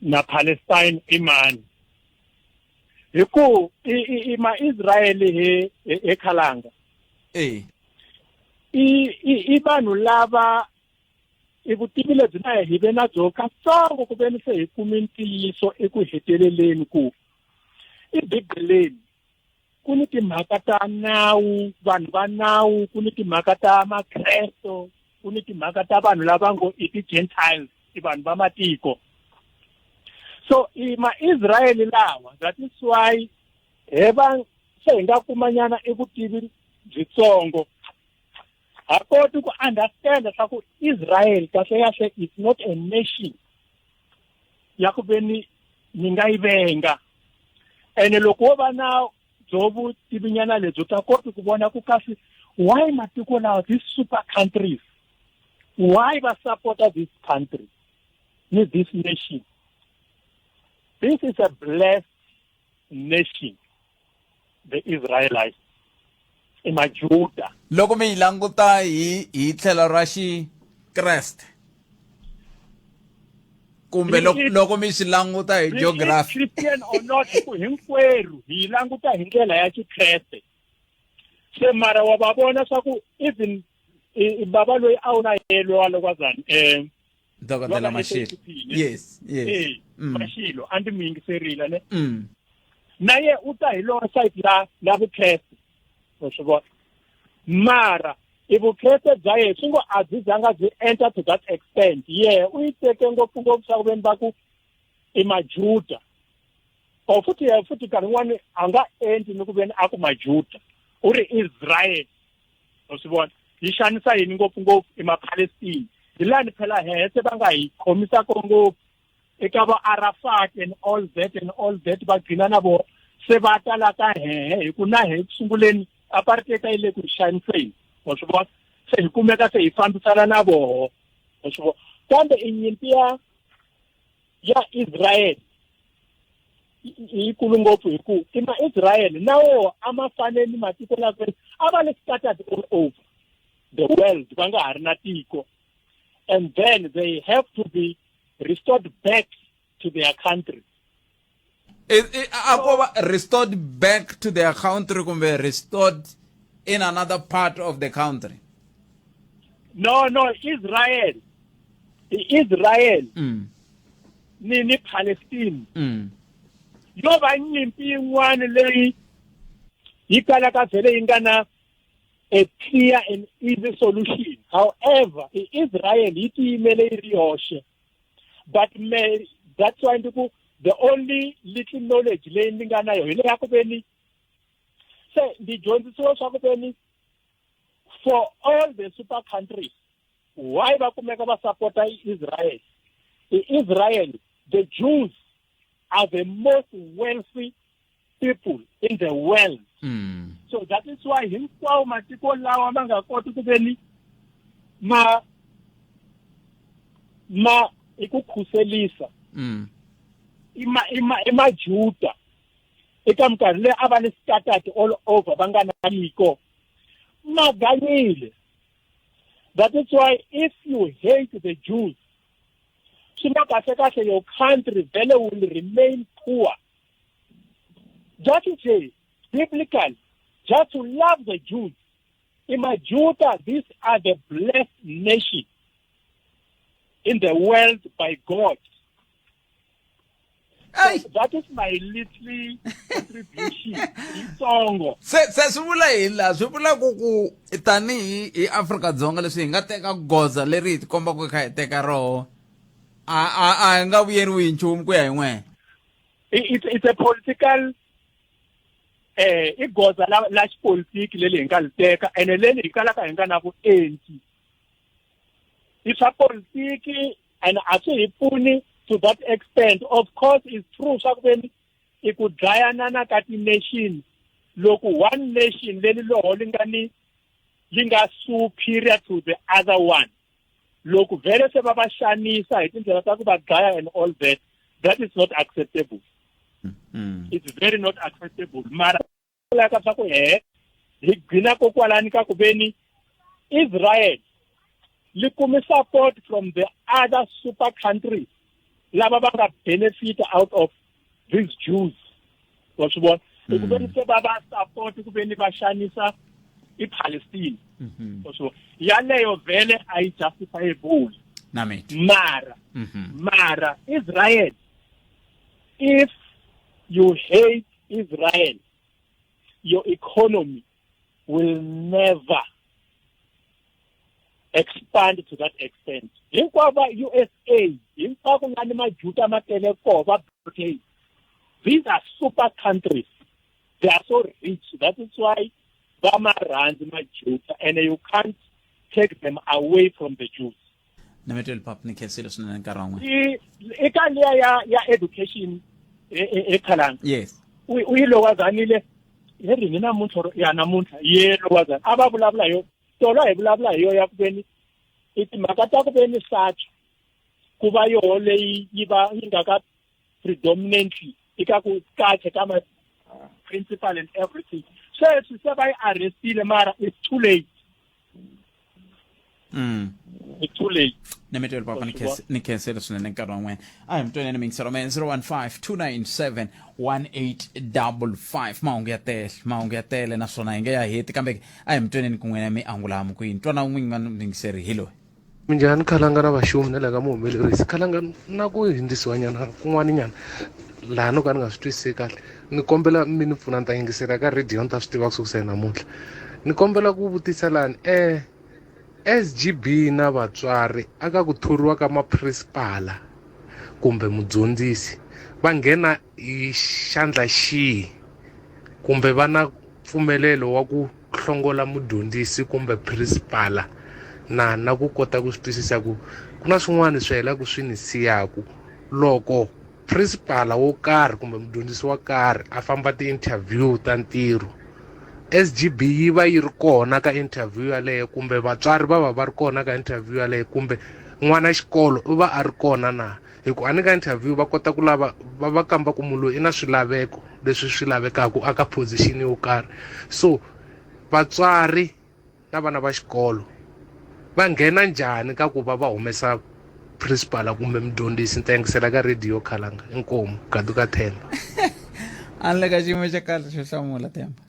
na Palestine i mani hi ku i ma Israel hi hi khalanga eh i i vanhu lava i vutivi lebyi na hi ve na byo katsongo ku veni se hi kume ntiyiso eku heteleleni ku ebibeleni ku ni timhaka ta nawu vanhu va nawu ku ni timhaka ta makresto ku ni timhaka ta vanhu lava ngo i ti-gentiles i vanhu va matiko so i ma-israyeli lawa that is why he va se hi nga kumanyana i vutivi byitsongo ha koti ku understand swa ku Israel kahle kahle is not a nation ya ku ve ni ni nga yi venga ene loko wo va na byo vutivinyana lebyi u ta koti ku vona ku kasi why matiko lawa these super countries why va supporta this country ni this nation this is a blessed nation the Israelites i Majuda loko mi yi languta hi hi tlhelo ra xikreste kumbe loko loko mi swi languta hi geography Christian or not ku hinkwerhu hi yi languta hi ndlela ya xikreste se mara wa va vona swa ku even baba loyi a wu na yelwe wa lokwazana um dokodela mashilo yes yes eh, mm. mashilo a ndzi mu yingiserile ne mm. na ye u ta hi lona side la la vukreste wa swi vona mara i vukreste bya yena swi ngo a byi zanga byi enter to that extent ye u yi teke ngopfungopfu swa ku veni va ku i majuda or futhi ye futhi nkarhi wun'wani a nga endli ni ku veni a ku majuda u ri israel wa swi vona yi xanisa yini ngopfungopfu i mapalestine hi lani phela hehe se va nga hi khomisaka ngopfu eka va arafat and all that and all that va gcina na vona se va ta la ka hehe hi ku na hehe ku sunguleni apartheid yi le ku xaniseni wa swi vona se hi kumeka se hi fambisana na voho wa swi vona kambe i nyimpi ya ya Israel yikulu ngopfu hi ku i ma-Israel na wo a ma faneli matiko lawa a va le scattered all over the world va nga ha ri na tiko and then they have to be restored back to their country. A ko va restored back to their country kumbe restored in another part of the country? No, no, Israel. Israel ni Palestine. Yo va nyimpi yin'wana leyi yi kalaka vhele yi nga na a clear and easy solution. However, Israel yi tiyimele yi ri yoxe. But me, that's why ndi ku the only little knowledge leyi ni nga na yona hi leya ku veni se ndi dyondzisiwe swa ku veni for all the super countries, why va kumeka va sapota Israel? Israel, the Jews are the most wealthy people in the world. So that is why hinkwawo matiko lawa ma nga koti ku veni ma i ku khuselisa i majuda eka minkarhi leyi a va ni scattered all over, va nga na tiko, ma ganyile. That is why if you hate the Jews, swi nga kahle kahle your country vele will remain poor. Just to say, biblically, just to love the Jews. In Majuda, these are the blessed nation in the world by God. So that is my little contribution. Yitsongo. Se swi vula yini laha? Swi vula ku tanihi hi Afrika-Dzonga, leswi hi nga teka goza leri hi tikombaka hi kha hi teka roho, a hi nga vuyeriwi hi nchumu ku ya hi n'wehe? It's a political i goza la xipolitiki leri hi nga li teka, ene leri hi kalaka hi nga na vuenti. I swa politiki and a swi hi pfuni to that extent. Of course, it's true swa ku veni i ku dlayanana ka ti-nation, loko one nation leri loho li nga ni li nga superior to the other one, loko vhele se va va xanisa hi tindlela ta ku va dlaya and all that, that is not acceptable. It's very not acceptable. Mara ka swa ku he hi gcina kokwalani ka ku veni Israel li kumi support from the other super countries lava va nga benefit out of these Jews, wa swi vona, i ku veni se va va support ku veni va xanisa i-Palestine, wa swi vona, yaleyo vhele a yi justifiable. Namit. Mara Israel, if you hate Israel, your economy will never expand to that extent. Hinkwavo va USA, hinkwako nga ni majuta ma tele koho, va Britain, these are super countries. They are so rich. That is why va ma rhandzi majuta, and you can't take them away from the Jews. Nametweli pap, ni khensile swinene nkarhi wa n'wina. Eka liya ya education ekhalanga. Yes. U yi lowazanile hi rini namuntlha ya namuntlha ye lowazana a va vulavula hi yo tolo, hi vulavula hi yo ya ku veni i timhaka ta ku veni SACU ku va yoho leyi yi va yi nga ka predominantly eka ku kahle ka ma principal and everything. Sweswi se va yi arrestile, mara it's too late. It's too late. Nametweli papa, ni khensile swinene nkarhi wa n'wina. A hi mutwaneni mingiselo me 015 297 1855. Mahungu ya tele, mahungu ya tele, naswona hi nge ya heti, kambe a hi mutwaneni kun'wina mi angulamu ku yini. Twana n'winyi mingiseri hi loyi. Minjhani Khalanga na vaxumi na le ka muhumelerisi Khalanga, na ku hindzisiwa nyana kun'wana nyana laha no ka ni nga swi twisisi kahle, ni kombela mi ni pfuna, ni ta yingisela ka radio, ni ta swi tiva kusukusela namuntlha. Ni kombela ku vutisa lani SGB na vatswari aka ku thoriwa ka maprinsipala kumbe mudyondzisi va nghena hi xandla xihi, kumbe va na mpfumelelo wa ku hlongola mudyondzisi kumbe principala na ku kota ku swi twisisa ku ku na swin'wana swi helaka swi ni siyaku loko principala wo karhi kumbe mudyondzisi wa karhi a famba ti-interview ta ntirho, SGB yi va yi ri kona ka interview yaleyo, kumbe vatswari va va va ri kona ka interview yaleyo, kumbe n'wana xikolo u va a ri kona na? Hi ku a ni ka interview va kota ku lava va kamba ku munhu loyi i na swilaveko leswi swi lavekaka aka position yo karhi. So vatswari na vana va xikolo va nghena njhani ka ku va va humesa principal kumbe mudyondzisi ni ta yingisela ka radio khalanga inkomu gaduka themba a ni le ka xiyimo xa kahle xo hlamula themba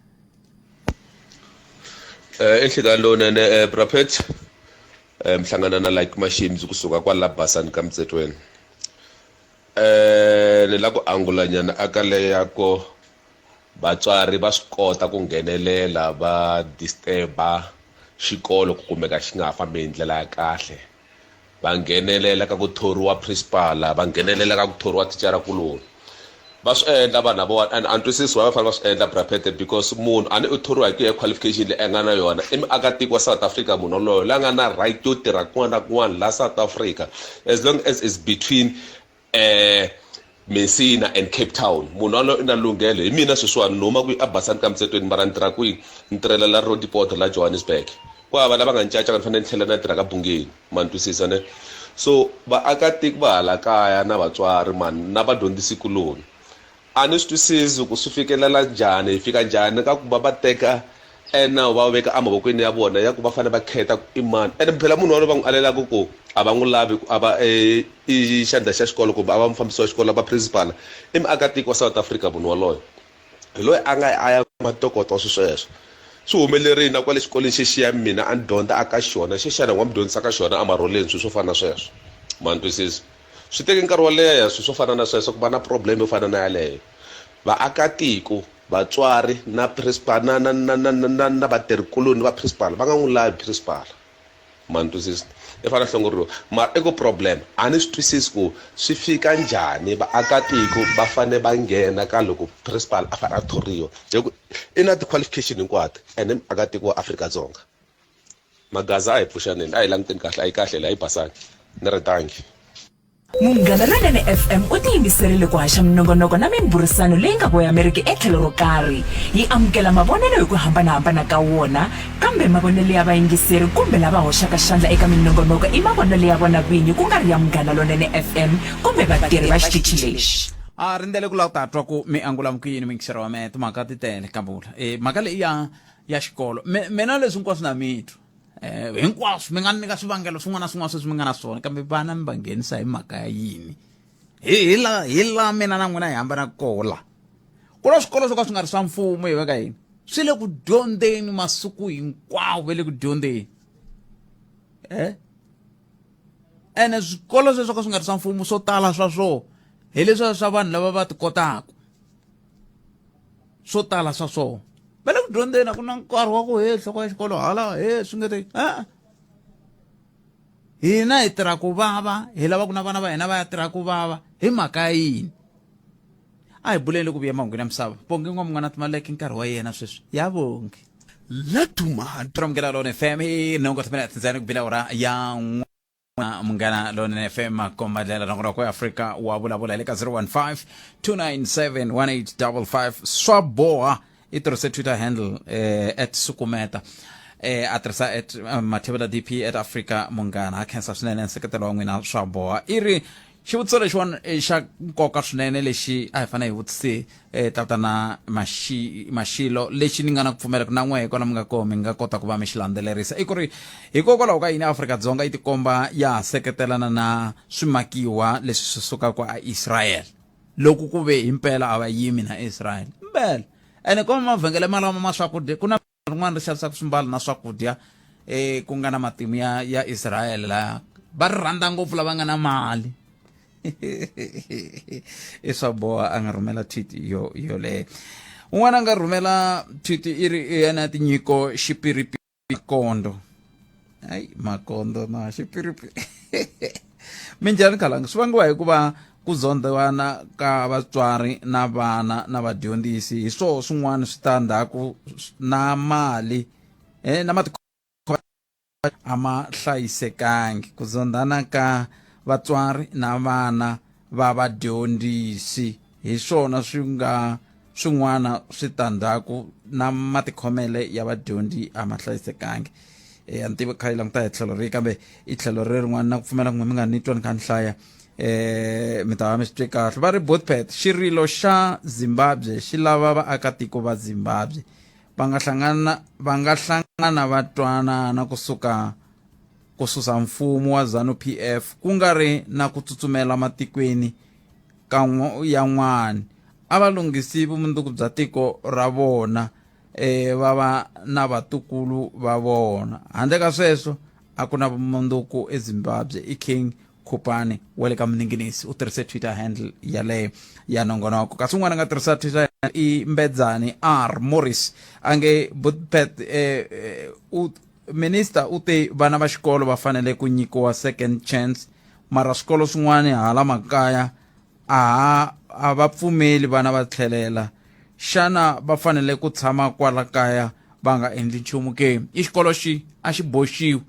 Eh enhlekani lowunene eh Prophet eh mhlangana na like Mashims kusuka kwala Basani ka Mtsetweni. Eh ni la ku angula nyana aka leya ko vatswari va swi kota ku nghenelela va disturba xikolo ku kumeka xi nga ha fambi hi ndlela ya kahle. Va nghenelela ka ku thoriwa principal va nghenelela ka ku thoriwa thicara kuloni. Va swi endla vanhu lavawani and a ni twisisi why va fanele va swi endla Bra Phete because munhu a ni u thoriwa hi ku ya hi qualification leyi a nga na yona i muakatiko wa South Africa munhu yoloye la nga na right yo tirha kun'wana na kun'wana la South Africa as long as is between eh Messina and Cape Town munhu yaloye u na lunghelo hi mina sweswiwani ni huma kwihi abasani ka Mtsetweni mara ni tirha kwihi ni tirhela la Roodepoort la Johannesburg ku hava lava nga ni cacaka ni fanele ni tlhela ni ya tirha ka Bungeni ma ni twisisa ne so vaakatiko va hala kaya na vatswari mani na vadyondzisikuloni a ni swi twisisi ku swi fikelela njhani hi fika njhani ka ku va va teka enawu va veka emavokweni ya vona ya ku va fanele va khetha ku i mani ene phela munhu walowo va n'wi alelaka ku a va n'wi lavi ku a va i xandla xa xikolo kumbe a va mufambisi wa xikolo va principal i muakatiko wa South Africa munhu waloye hi loyi a nga a ya kuma ntokoto wa swi sweswo swi humelerile na kwale xikolweni xexiya mina a ni dyondza a ka xona xexiyana wa mi dyondzisa ka xona amarholeni swilo swo fana na sweswo ma ni twisisa swi teke nkarhi wo leha swilo swo fana na sweswo ku va na problem yo fana na yaleyo vaakatiko vatswari na principal na na na na na na vatirhikuloni va principal va nga n'wi lavi principal ma ni twisisa i fanele a hlongoriwa mara i ku problem a ni swi twisisi ku swi fika njhani vaakatiko va fanele va nghena ka loko principal a fanele a thoriwa hi ku i na ti-qualification hinkwato ene muakatiko wa Afrika-Dzonga magaza a hi pfuxaneni a hi languteni kahle a yi kahle leyi a yi basangi ni ri dangi Munghana Lonene FM u tiyimiserile ku haxa minongonoko na mimbhurisano leyi nga voyameriki etlhelo ro karhi. Yi amukela mavonelo hi ku hambana-hambana ka wona, kambe mavonelo ya vayingiseri kumbe lava hoxaka xandla eka minongonoko i mavonelo ya vona vinyi ku nga ri ya Munghana Lonene FM kumbe vatirhi va xitichi lexi. A rindzele ku lava ku ta twa ku mi angula ku yini muyingiseri wa mehe timhaka ti tele kavula e mhaka leyi ya ya xikolo mina leswi hinkwaswo na mi twa eh hinkwaswo mi nga nyika swivangelo swin'wana na swin'wana sweswi mi nga na swona kambe vana mi va nghenisa hi mhaka ya yini hi hi la hi la mina na n'wina hi hambana koho la ku na swikolo swo ka swi nga ri swa mfumo hi veka yini swi le ku dyondzeni masiku hinkwawo ve le ku dyondzeni eh ene swikolo sweswo ka swi nga ri swa mfumo swo tala swa swona hi leswiya swa vanhu lava va ti kotaka swo tala swa swona va le ku dyondzeni a ku na nkarhi wa ku he nhloko ya xikolo hala he swi nge te a hina hi tirha ku vava hi lava ku na vana va hina va ya tirha ku vava hi mhaka ya yini a hi buleni loko vuya mahungwini ya misava bongi n'wamun'wana timaleke nkarhi wa yena sweswi ya vongi laduma Munghana Lonene FM i nhungu timinete ntsena ku bile awara ya Munghana Lonene FM makomba ndlela nongonoko ya Afrika wa vulavula hi le ka 015 297 1855 swa boha i tirhise Twitter handle eh, at sukumeta eh, a tirhisa at eh, mathebela dp at Africa Munghana ha khensa swinene nseketelo wa n'wina swa boha i ri xivutiso lexiwani i xa nkoka swinene lexi a hi fanele hi vutise eh, tatana Maxi, Maxilo lexi ni nga na ku pfumela ku na n'we kwala mi nga koho mi nga kota ku va mi xi landzelerisa i ku ri hikokwalaho ka yini Afrika-Dzonga yi tikomba ya ha seketelana na swimakiwa leswi swi sukaka a Israel loko ku ve himpela a va yimi na Israel impela ene ko mavhengele malama ma swakudya ku na rin'wana ri xavisaka swimbalo na swakudya eh ku nga na matimu ya ya Israel la va ri rhandza ngopfu lava nga na mali i swa boha a nga rhumela tweet yo yoleyo un'wana a nga rhumela tweet i ri yena tinyiko xipiripi makondo ayi makondo na xipiripi minjhani khalanga swi vangiwa hikuva ku zondwana ka vatswari na vana na vadyondzisi hi swoho swin'wana swi ta ndzhaku na mali eh, na mati a ma hlayisekangi ku zondhana ka vatswari na vana va vadyondzisi hi swona swi nga swin'wana switandzhaku na matikhomele ya vadyondzi a ma hlayisekangi e a ni tivi kha yi languta hi tlhelo rihi kambe i tlhelo ri rin'wana na ku pfumela kun'we mi nga ni twa ni kha ni hlaya eh mi ta va mi swi twe kahle va ri botpet xirilo xa zimbabwe xi lava vaakatiko va zimbabwe va nga hlangana va nga hlangana va twanana kusuka ku susa mfumo wa Zanu-PF ku nga ri na ku tsutsumela matikweni ka yan'wana. A va lunghisi vumundzuku bya tiko ra vona e, va va na vatukulu va vona. Handle ka sweswo, a ku na vumundzuku eZimbabwe. I King Khupani wa le ka Mninginisi u tirhise Twitter handle yaleyo ya nongonoko. Kasi un'wana a nga tirhisa Twitter handle i Mbedzani R Morris a nge Budpet eh, eh, u Minister u te vana va xikolo va fanele ku nyikiwa second chance mara swikolo swin'wana hala makaya a ha a va pfumeli vana va tlhelela xana va fanele ku tshama kwala kaya va nga endli nchumu ke i xikolo xi a xi boxiwi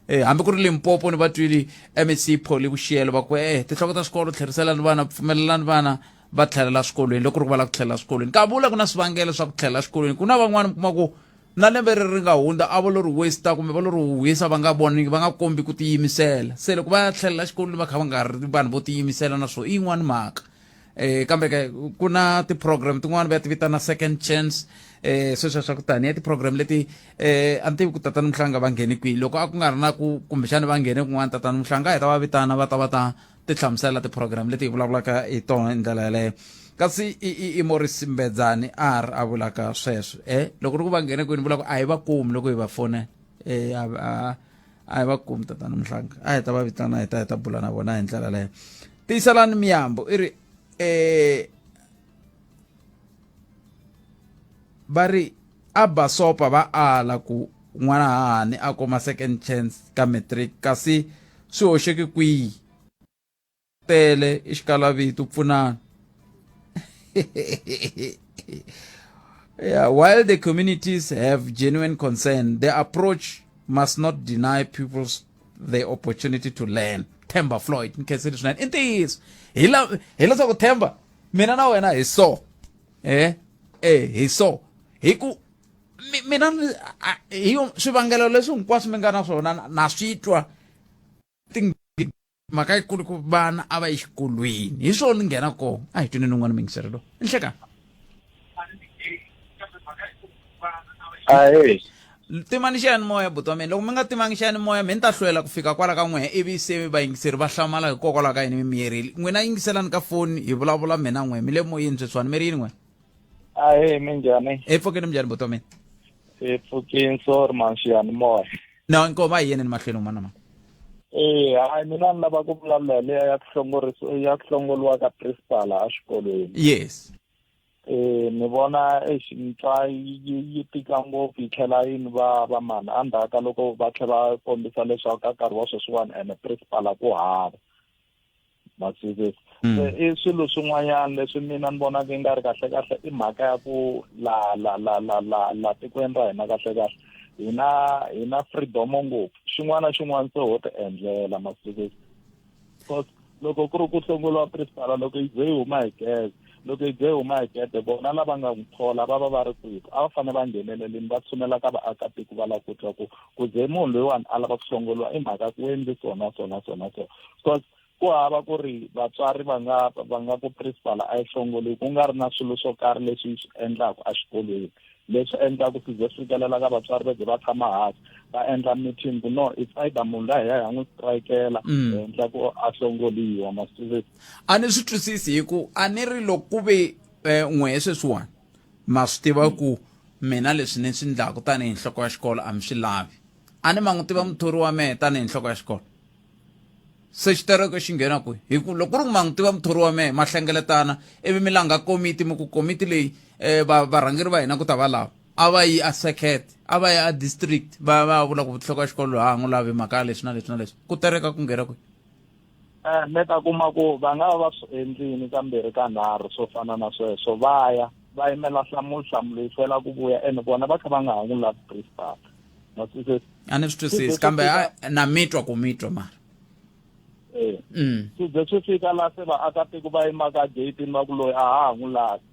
eh, hambi ku ri limpopo ni va twili mec pholi vuxiyelo va ku eh tinhloko ta swikolo tlheriselani vana pfumelelani vana va tlhelela swikolweni loko ri ku va lava ku tlhelela swikolweni ka vula ku na swivangelo swa ku tlhelela xikolweni ku na van'wani mi kuma ku na lembe ri ri nga hundza a va lo ri waste kumbe va lo ri huhisa va nga voni va nga kombi ku tiyimisela se loko va ya tlhelela xikolweni va kha va nga ri vanhu vo tiyimisela na swo i yin'wani mhaka eh kambe ke ku na ti-program tin'wani va ti vitana second chance eh sweswo swa ku tani ya ti-program leti eh a ni tivi ku tatana Mhlanga va nghene kwihi loko a ku nga ri na ku kumbexani va nghene kun'wana tatana Mhlanga a hi ta va vitana va ta va ta ti hlamusela ti-program leti hi vulavulaka hi tona hi ndlela yaleyo kasi i, i, i Morris Mbedzani a ri a vulaka sweswo eh loko ri ku va nghene kwini vula ku a hi va kumi loko hi va fonela eh a, a, a hi va kumi tatana Mhlanga a hi ta va vitana hi ta hi ta bula na vona hi ndlela leyo tiyiselani miyambo i ri eh va ri a basopa va ala ku n'wana hahani a kuma second chance ka matric kasi swi hoxeke kwihi tele i xikalavito pfunana yeah, while the communities have genuine concern the approach must not deny pupils the opportunity to learn Themba Floyd nkhensile swinene i ntiyiso hi la hi leswaku Themba mina na wena hi so eh eh hi so hi ku mina hi swivangelo leswi hinkwaswo mi nga na swona na swi twa mhaka yikulu ku vana a va yi xikolweni hi swona ni nghena kona a hi twineni un'wana muyingiseri lowu nhlekani Ahee. Timani xiyanimoya buti wa mina loko mi nga timangi xiyanimoya mi ni ta hlwela ku fika kwala ka n'wehe ivi se vayingiseri va hlamala hikokwalaho ka yini mi miyerile n'wina yingiselani ka foni hi vulavula mina n'we mi le moyeni sweswiwani mi ri yini n'we Ahee minjhani? Hi pfukeni minjhani buti wa mina? Hi pfukini sorry man xiyanimoya. Na nkoma a hi yeni ni mahlweni un'wana na mani. Eh, hayi mina ni lava ku vulavula hi liya ya ku hlongorisa ya ku hlongoriwa ka principal a xikolweni. Yes. Eh, ni vona exi ni twa yi yi tika ngopfu yi tlhela yi ni vava mani endzhaku ka loko va tlhela va kombisa leswaku ka nkarhi wa sweswiwani ene principal ku hava ma twisisa mm. se i swilo swin'wanyana leswi mina ni vonaka yi nga ri kahle kahle i mhaka ya ku la la la la la la tikweni ra hina kahle kahle hina hina freedom ngopfu xin'wana na xin'wana se ho ti endlela ma twisisa because loko ku ri ku hlongoliwa principal loko yi ze yi huma hi geze loko yi ze yi huma hi gede vona lava nga n'wi thola va va va ri kwihi a va fanele va nghenelelini va tshunela ka vaakatiko va lava ku twa ku ku ze munhu loyiwani a lava ku hlongoliwa i mhaka ku endli so na so na so na so because ku hava ku ri vatswari va nga va nga ku principal a yi hlongoliwi ku nga ri na swilo swo karhi leswi yi swi endlaka exikolweni leswi endlaka swi ze swi fikelela ka vatswari va ze va tshama hansi va endla meeting ku no it's either munhu la hi ya hi ya n'wi strikela mm. hi endla ku a hlongoliwa masivisi a ni swi twisisi hi ku a ni ri loko ku ve eh, n'wehe sweswiwani ma swi tiva ku mina leswi ni swi ndlaku tanihi nhloko ya xikolo a mi swi lavi a ni ma n'wi tiva muthori wa mehe tanihi nhloko ya xikolo se xitereko xi nghena kwihi hi ku loko ku ri ku ma n'wi tiva muthori wa mehe ma hlengeletana ivi mi langa komiti mi ku komiti leyi um varhangeri va hina ku ta va lava a va yi a circuit a va yi a district va va vula ku nhloko ya xikolo ha n'wi lavi mhaka ya leswi na leswi na leswi ku tereka ku nghena kwihi eh mi ta kuma ku va nga va va swi endlini kambirhi ka nharhu swo fana na sweswo va ya va yimela nhlamulo nhlamulo yi hlwela ku vuya ene vona va kha va nga ha n'wi lavi principal ma twisisa a ni swi twisisi kambe na mi twa ku mi twa mara eh mm. swi ze swi fika la se vaakatiko va yimaka gate-ini va ku loyi a ha ha n'wi lavi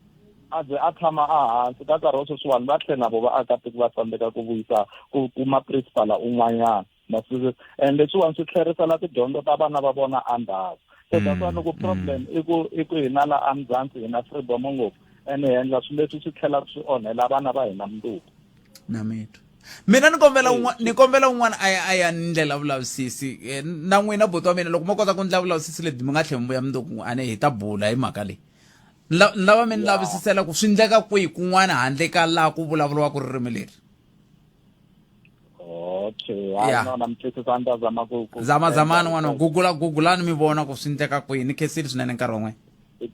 a ze a tshama a hansi ka nkarhi wa sweswiwani va tlhe na vo vaakatiko va tsandzeka ku vuyisa ku kuma principal un'wanyana ma swi and leswiwani swi tlherisela tidyondzo ta vana va vona endzhaku so that's why loko problem i ku i ku hina la amzansi hina freedom ngopfu and hi endla swilo leswi swi tlhelaka swi onhela vana va hina mundzuku na mitwa Mina ni kombela un'wana ni kombela un'wana a ya a ya ndlela vulavisisi eh, na n'wina buti wa mina loko mo kota ku ndla vulavisisi lebyi mi nga tlhela mi vuya mundzuku a ni hi ta bula hi mhaka leyi. Ni la- ni lava mi ni lavisisela ku swi ndleka kwihi kun'wana handle ka laha ku vulavuriwaka ririmi leri. Okay, hayi Yeah. no na mi twisisa ni ta zama ku ku Zama zamani endla n'wana research. gugula gugulani mi vona ku swi ndleka kwihi ni khensile swinene nkarhi wa n'wina. I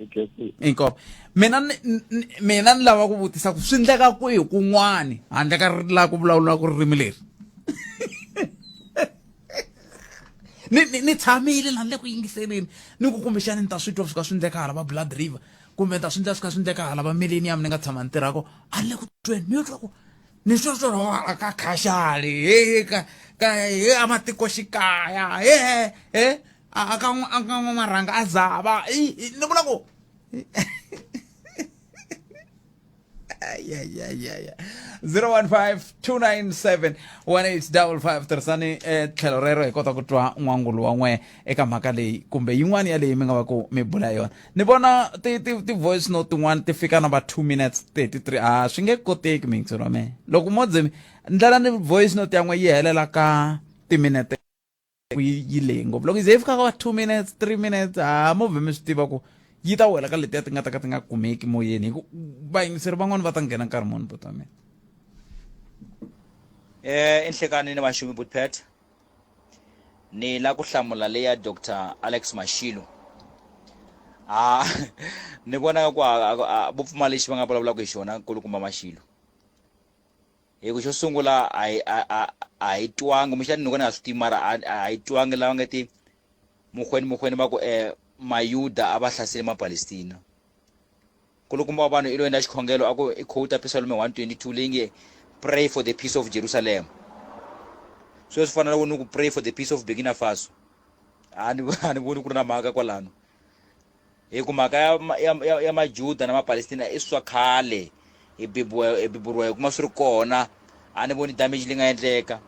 khensile. Inkomu. Mina ni, ni, mina ni lava ku vutisa ku swi ndleka kwihi kun'wani handle ka laha ku vulavuriwaka ririmi leri. Ni, ni, ni tshamile laha ni le ku yingiseleni ni ku kumbexani ni ta swi twa swi ka swi ndleka hala va Blood River kumbe ni ta swi ndla swi ka swi ndleka hala va Millennium ni nga tshama ni tirha ko a ni le ku tweni ni yo twa ku ni swo swo ka khaxali he ka ka he a matikoxikaya he he a ka a ka n'wamarhanga a zava ni vula ku ayayayaya 015 297 1855 tirhisani eh, tlhelo rero hi kota ku twa n'wangulo wa n'we eka mhaka leyi kumbe yin'wana ya leyi mi nga va ku mi bula yona ni vona ti-voice note tin'wana ti fika na va 2 minutes 33 a swi nge koteki miyingiselo wa mehe loko mo ze ndlela ni voice note ya n'we yi helela ka timinete yi yi lehe ngopfu loko yi ze yi fika ka 2 minutes 3 minutes ha mo vhe mi swi tiva ku yi ta wela ka letiya ti nga ta ka ti nga kumeki moyeni hi ku vayingiseri van'wani va ta nghena nkarhi muni buti wa mina. Eh enhlekani ni vaxumi Butpet ni la ku hlamula leya Dr Alex Mashilo a ni vona ku vo pfumala lexi va nga vulavulaka hi xona nkulukumba Mashilo Hi ku xo sungula a hi a a a hi twangi kumbexana ni ko ni nga swi tivi mara a a hi twangi lava nga te mukhweni mukhweni va ku um mayuda a va hlasele mapalestina nkulukumba wa vanhu i lo endla xikhongelo a ku i quote Psalm 122 leyi nge pray for the peace of Jerusalem sweswi fana na ni ku pray for the peace of Burkina Faso a ni a ni voni ku ri na mhaka kwalano Hi ku mhaka ya ya ya, ya Majuda na Mapalestina i swa khale hi bibiwa hi biburiwa hi kuma swi ri kona a ni voni damage leyi nga endleka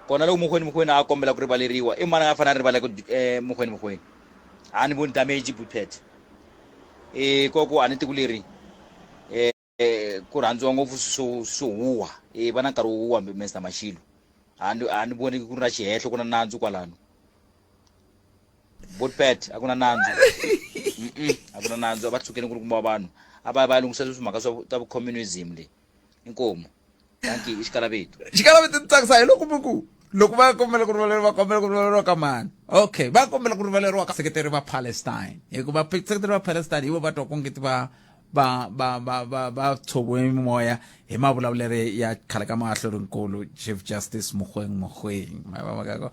kona loko mukhweni mukhweni a kombela ku rivaleriwa i mani a nga fanele a rivaleka eh, mukhweni mukhweni a ni voni damage bupet e koko a ni tiku leri eh ku rhandziwa ngopfu swo swo huwa e va na nkarhi wo huwa Mr Mashilo a ni a ni voni ku ri na xihehlo ku na nandzu kwalano botpet a ku na nandzu Mm-mm, a ku na nandzu a va tshukeni ku ri kuma vanhu a va ya va ya lunghisa swimhaka swa ta communism leyi inkomu danki i xikalavetu xikalavetu ni tsakisa hi loko mi ku loko va kombela ku rivaleriwa va kombela ku rivaleriwa ka mani okay va kombela ku rivaleriwa ka seketeri va Palestine hikuva seketeri va Palestine hi vo va twa kongeti va va va va va va tshoviwe mimoya hi mavulavulelo ya khale ka maahlurinkulu Chief Justice Mogoeng Mogoeng ma va mhaka ko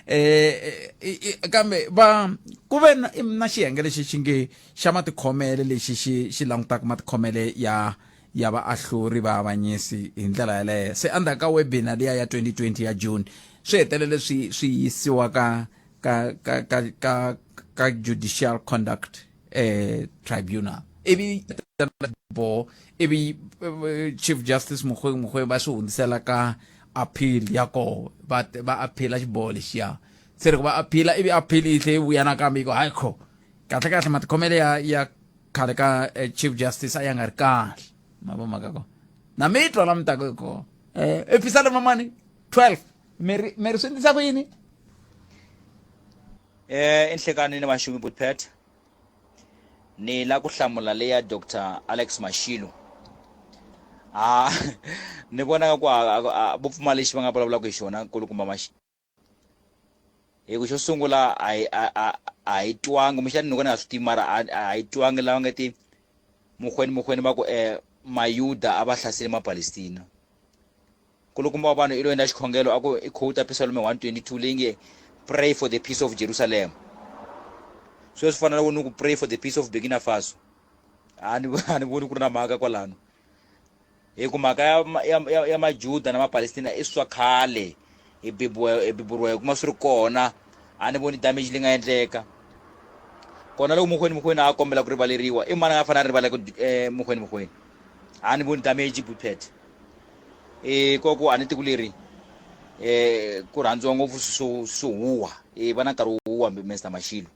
eh, eh, eh kambe va ku ve na, na xiyenge lexi xi nge xa matikhomele lexi xi xi langutaka matikhomele ya ya vaahluri vaavanyisi hi ndlela yaleyo se endzhaku ka webinar liya ya 2020 ya June swi hetelele swi swi yisiwa ka ka ka ka ka ka judicial conduct eh tribunal ivi bo ivi eh, chief justice Mogoeng Mogoeng va swi hundzisela ka appeal ya koho va va appeala xiboho lexiya se loko va appeala ivi appeal yi tlhe yi vuya nakambe yi ku hayi kho kahle kahle matikhomelo ya ya khale ka eh, chief justice a ya nga ri kahle ma vo mhaka kona na mi twa la mi taka hi kona eh episalema mani 12 mi ri mi ri swi endlisa ku yini Eh enhlekani ni vaxumi Butpet ni la ku hlamula leya Dr Alex Mashilo a ni vona ku vo pfumala lexi va nga vulavulaka hi xona nkulukumba Mashilo hi ku xo sungula a hi a a hi twangi kumbexana ni ko ni nga swi tivi mara a hi twangi lava nga te mukhweni mukhweni va ku um mayuda a va hlasele mapalestina Nkulukumba wa vanhu i lo endla xikhongelo a ku i quote Psalm 122 leyi nge pray for the peace of Jerusalem. Sweswi fana na ni ku pray for the peace of Burkina Faso. A ni a ni voni ku ri na mhaka kwalano. Hi ku mhaka ya ya ya, ya Majuda na Mapalestina i swa khale hi bibiwa hi biburiwa hi kuma swi ri kona a ni voni damage leyi nga endleka kona loko mukhweni mukhweni a kombela ku rivaleriwa i mani a nga fanele a rivaleka eh, mukhweni mukhweni a ni voni damage bupet e koko a ni tiku leri eh ku rhandziwa ngopfu swo swo huwa e va na nkarhi wo huwa Mr Mashilo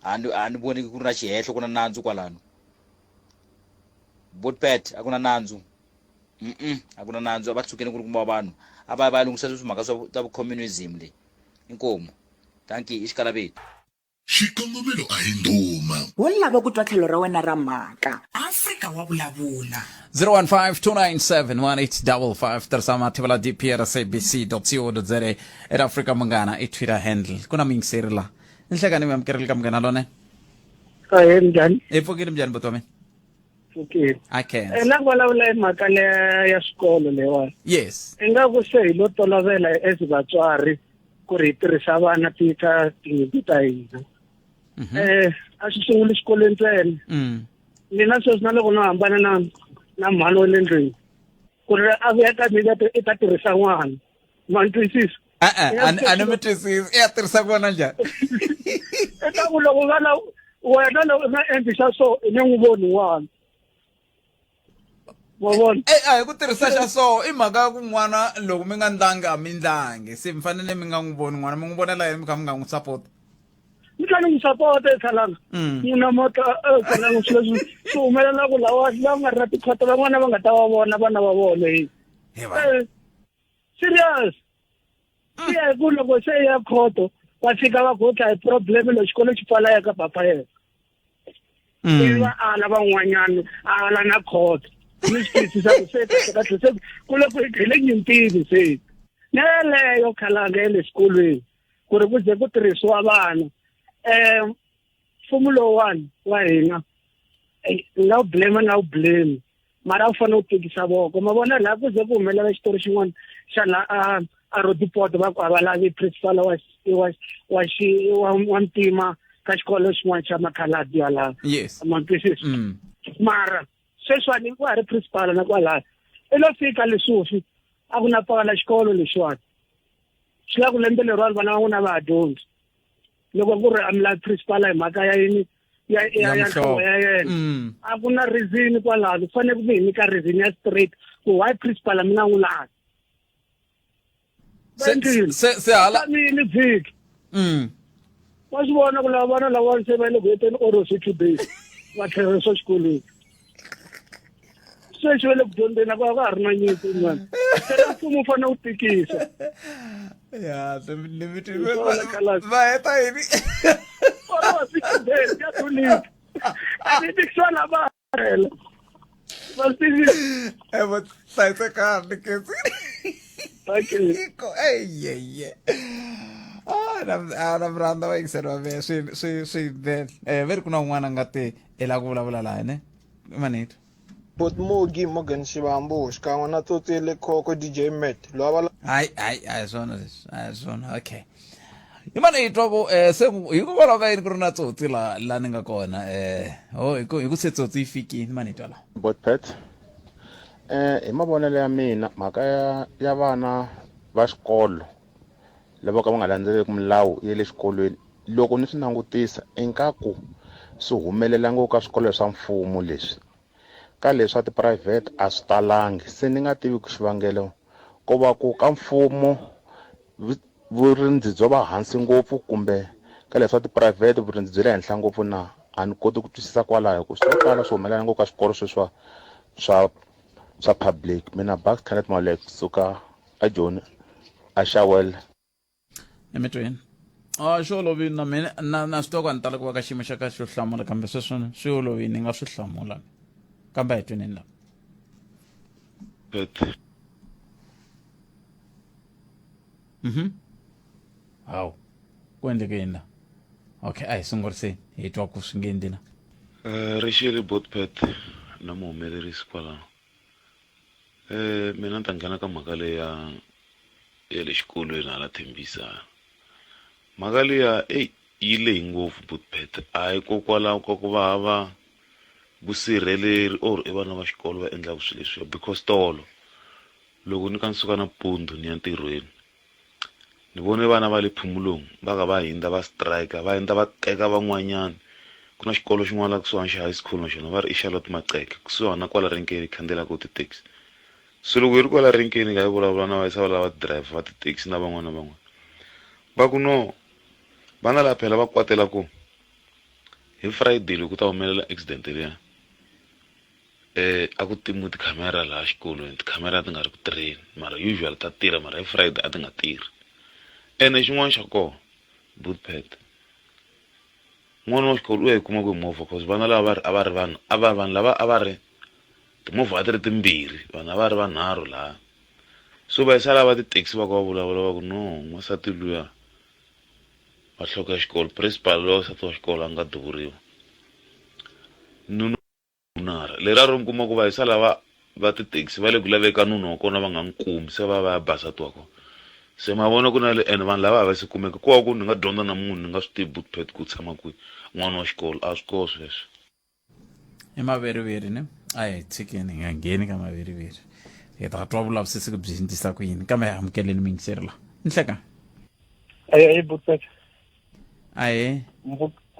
a ni a ni voni ku ri na xihehlo ku na nandzu kwalano botpet a ku na nandzu. Mm a ku na nandzu a va tshukeni ku ri kuma vanhu a va ya va ya lunghisa timhaka swa ta vucommunism leyi inkomu dankie i xikalavetu Xikongomelo a hi ndhuma. Wo lava ku twa tlhelo ra wena ra mhaka. Afrika wa vulavula. 015-297-1855 tirhisa mathivela dp at sabc.co.za at Afrika Munghana i Twitter handle ku na muyingiseri la nhlekani mi amukerile ka Munghana Lonene Ahee, minjhani? hi pfukile minjhani buti wa mina Pfukile. I can Eh, la vulavula hi mhaka leya ya swikolo leyiwani. Yes. Ingaku se hi lo tolovela as vatswari ku ri hi tirhisa vana ti ka tinyimpi ta hina. Eh, a swi sunguli xikolweni ntsena. Mina sweswi na loko no hambana na na mhani wa le ndlwini ku ri a vuya ka mina i ta tirhisa n'wana. Ma ni twisisa? E-e, a ni- a ni mi twisisi i ya tirhisa kona njhani I ta ku loko vana wena loko u nga endli xa so i nge n'wi voni n'wana. Wa vona? Eh, a hi ku tirhisa xa so i mhaka ya ku n'wana loko mi nga ndlangi a mi ndlangi se mi fanele mi nga n'wi voni n'wana mi n'wi vonela yini mi kha mi nga n'wi support mi tlhela n'wi support khalanga n'wina mota khalanga swilo leswi swi humelela ku lawa lava nga ri na tikhoto van'wana va nga ta va vona vana va vona hi serious swi ya hi ku loko se ya khoto va fika va ku hi problem loko xikolo xi pfala ya ka papa yena ivi va ala van'wanyana a ala na khoto mi swi twisisa ku se kahle kahle se ku le ku hi le nyimpini se na yeleyo khalanga ya le xikolweni ku ri ku ze ku tirhisiwa vana um mfumo lowuwani wa hina nga wu blame nga wu blame mara a wu fanele u tikisa voko ma vona laha ku ze ku humelela xitori xin'wana xa laha a a Roodepoort va ku a va lavi principal wa wa wa xi wa wa ntima ka xikolo xin'wana xa makhaladi yalaha yes ma twisisa mara sweswiwani wa ha ri principal na kwalaya i lo fika lesufi a ku na pfala xikolo lexiwani swi la ku lembe leriwani vana va n'wina va ha dyondzi loko ku ri a mi lavi principal hi mhaka ya yini ya ya ya nhloko ya yena mm. a ku na reason kwalano ku fanele ku mi hi nyika reason ya straight ku why principal a mi nga n'wi lavi se se hala mini vhiki mm. wa swi vona ku lava vana lava se va le ku heteni oro se two days va tlherisiwa xikolweni sweswi va le ku dyondzeni a ka ha ri na nyimpi in'wana se mfumo wu fanele wu tikisa ya va heta yini evo hlayisekani kesi eyeye na mi rhandza vayingiseri va mehe swi swi swi then eh ve ri ku na un'wana a nga te i lava ku vulavula laha ne manito Botmogi Morgan Shivambu xikan'we na Tsotsi Lekhoko DJ Matt loyi a hayi hayi a hi swona leswi a hi swona okay hi mane hi twa ku um se hikokwalaho ka yini ku ri na tsotsi la la ni nga kona um o hi ku hi ku se tsotsi yi fikile mane hi twa la Botpet eh hi mavonelo ya mina mhaka ya ya vana va xikolo lava ka va nga landzeleliki milawu ya le xikolweni loko ni swi langutisa ingaku swi humelela ngopfu ka swikolo swa mfumo leswi ka leswa tiphurayivhete a swi talangi se ni nga tivi ku xivangelo ko va ku ka mfumo vurindzi byo va hansi ngopfu kumbe ka leswa tiphurayivhete vurindzi byi le henhla ngopfu na a ni koti ku twisisa kwalaho hi ku swo tala swi humelela ngopfu ka swikolo sweswiwa swa swa public mina Bucks Kenneth Malek kusuka aJoni aShawela emitweni a swi olovile na mina na na swi tiva ku a ni tala ku va ka xiyimo xa kahle xo hlamula kambe sweswo swi olovile ni nga swi hlamula kambe a hi tweneni lava Pet. Hawu ku endleke yini la okay a hi sunguriseni hi twa ku swi nge endli na Eh, rixile botpet na muhumelerisi kwalaho Eh, mina ni ta nghena ka mhaka leya ya le xikolweni hala Thembisa. Mhaka liya eyi yi lehe ngopfu Bootpet a hikokwalaho ka ku va hava vusirheleri or i vana va xikolo va endlaka swilo leswiya because tolo loko ni kha ni suka nampundzu ni ya ntirhweni ni vone vana va le Phomolong va kha va hundza va strike va hundza va teka van'wanyana ku na xikolo xin'wana la kusuhani xa high school na xona va ri i Charlotte Maxeke kusuhani na kwala renkeni hi khandziyelaka ti-taxi se loko hi ri kwala renkeni hi kha hi vulavula na vayisa valava ti-driver va ti-taxi na van'wana na van'wana va ku no vana lava phela va kwatela ku hi Friday loko ku ta humelela accident liya. Eh a ku timiwe tikhamera laha xikolweni tikhamera a ti nga ri ku tirheni mara usually ta tirha mara hi Friday a ti nga tirhi ene xin'wana xa kona Bootpad n'wana wa xikolo u ya yi kuma kwihi movha cause vana lava va ri a va ri vanhu a va vanhu lava a va ri timovha a ti ri timbirhi vanhu a va ri vanharhu laha so va yisa lava ti-taxi va ka va vulavula va ku no n'wansati luya wa nhloko ya xikolo principal luya wa nsati wa xikolo a nga duvuriwa nuna Nara leriya ro mi kuma ku vahisa lava va ti-taxi va le ku laveni ka nuna wa kona va nga n'wi kumi se va ya va ya ba nsati wa kona se ma vona ku na le ene vanhu lava a va se kumeka ko va ku ni nga dyondza na munhu ni nga swi tivi Bootpad ku u tshama kwihi n'wana wa xikolo a swi koho sweswo. I maveriveri ne a hi tshikeni hi nga ngheni ka maveriveri hi ta twa vulavisisi ku byi endlisa ku yini kambe hi amukeleni muyingiseri la nhleka Ahee Bootpad. Ahee.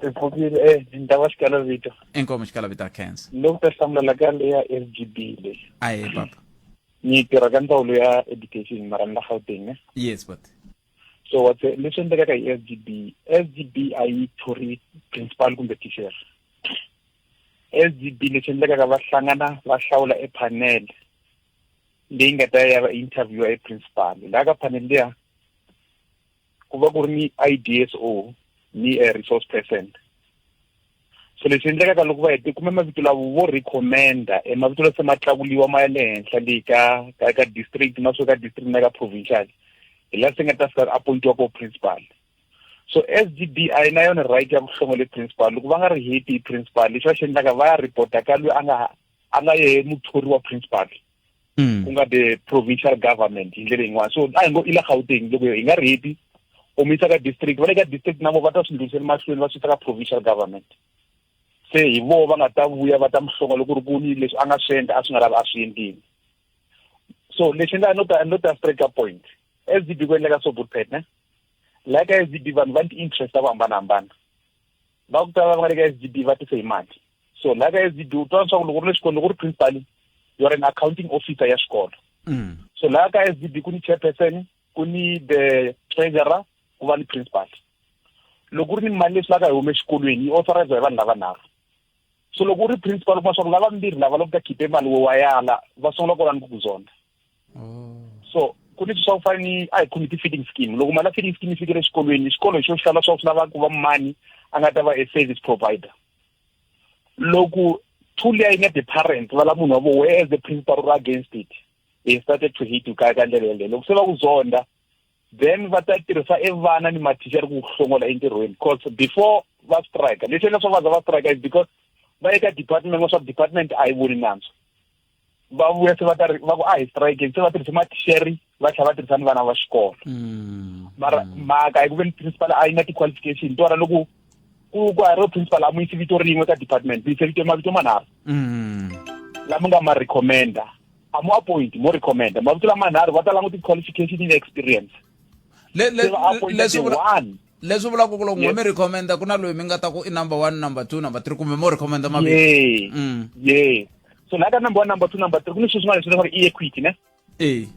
Mpfukile eh ni ta va xikala vito. Inkomu xikala vito a khensa. Loko ta hlamula la ka leya SGB leyi. Ahee papa. Ni tirha ka ndzawulo ya education mara ni la Gauteng ne. Yes but. So what's leswi endlekaka hi SGB, SGB a yi thori principal kumbe teacher. SGB leswi endlekaka va hlangana va hlawula e panel leyi nga ta ya va interview e principal. Laha ka panel liya ku va ku ri ni IDSO ni a resource person so leswi endlekaka loko va hete kume mavito lavo vo recommenda e mavito la se ma tlakuliwa ma ya le henhla le ka ka ka district ma suka ka district na ka provincial hi laha se nga ta fika appointiwa ko principal so SGB a yi na yona right ya ku hlongole principal loko va nga ri happy hi principal lexi va xi endlaka va ya reporta ka loyi a nga a nga yehe muthori wa principal mm. ku nga the provincial government hi ndlela yin'wana so a hi ngo i la gauteng loko hi nga ri happy u mi yisa ka district va le ka district na vo va ta swi ndlulisela mahlweni va swi yisa ka provincial government se hi voho va nga ta vuya va ta mi hlonga loko ri ku ni leswi a nga swi endla a swi nga lavi a swi endlile so lexi endlaka no ta no ta straight ka point SDB ku endleka so bootpad ne la ka SDB vanhu va ni ti-interest ta ku hambanahambana va ku tala va nga le ka SDB va tise hi mali so la ka SDB u twa leswaku loko u ri le xikolweni loko u ri principal you are an accounting officer ya xikolo mm. so laha ka SDB ku ni chairperson ku ni the treasurer ku va ni principal loko ku ri ni mali leswi laka hi hume exikolweni yi authorize hi vanhu lavanharhu so loko u ri principal u kuma swa ku lavambirhi lava loko ta khiphe mali wo wa yala va sungula kwalani ku ku zonda oh. so ku ni swa ku fana ni a hi khomi ti-feeding scheme loko mali ya feeding scheme yi fikile exikolweni xikolo hi xo xi hlawula swa ku swi lava ku va mani a nga ta va a service provider loko tool ya yi nga the parents va la munhu wa vo whereas the principal uri against it they started to hate you ka ka ndlela yeleyo loko se va ku zonda then va ta tirhisa e vana ni mathicara ku hlongola entirhweni because before va strike leswi endla swa va za va strike is because va ye ka department wa swa department a yi voni nandzu va vuya se va ta va ku a hi strike se va tirhisa mathixeri va tlhela va tirhisa ni vana va xikolo mm. mara mm. mhaka hi ku veni principal a yi na ti-qualification tona loko ku ku hariwe principal a mu yisi vito rin'we ka department mu yise vito mavito manharhu mm. lama nga ma recommenda a mu appoint mo recommenda mavito lamanharhu va ta languta ti-qualification ni experience leswi leswi vulaka ku loko n'we mi recommenda ku na loyi mi nga ta ku i number one number two number three kumbe mo recommenda mavito yeah. mm. yeah so laha ka number one number two number three ku ni swilo swin'wana leswi leswaku i equity ne e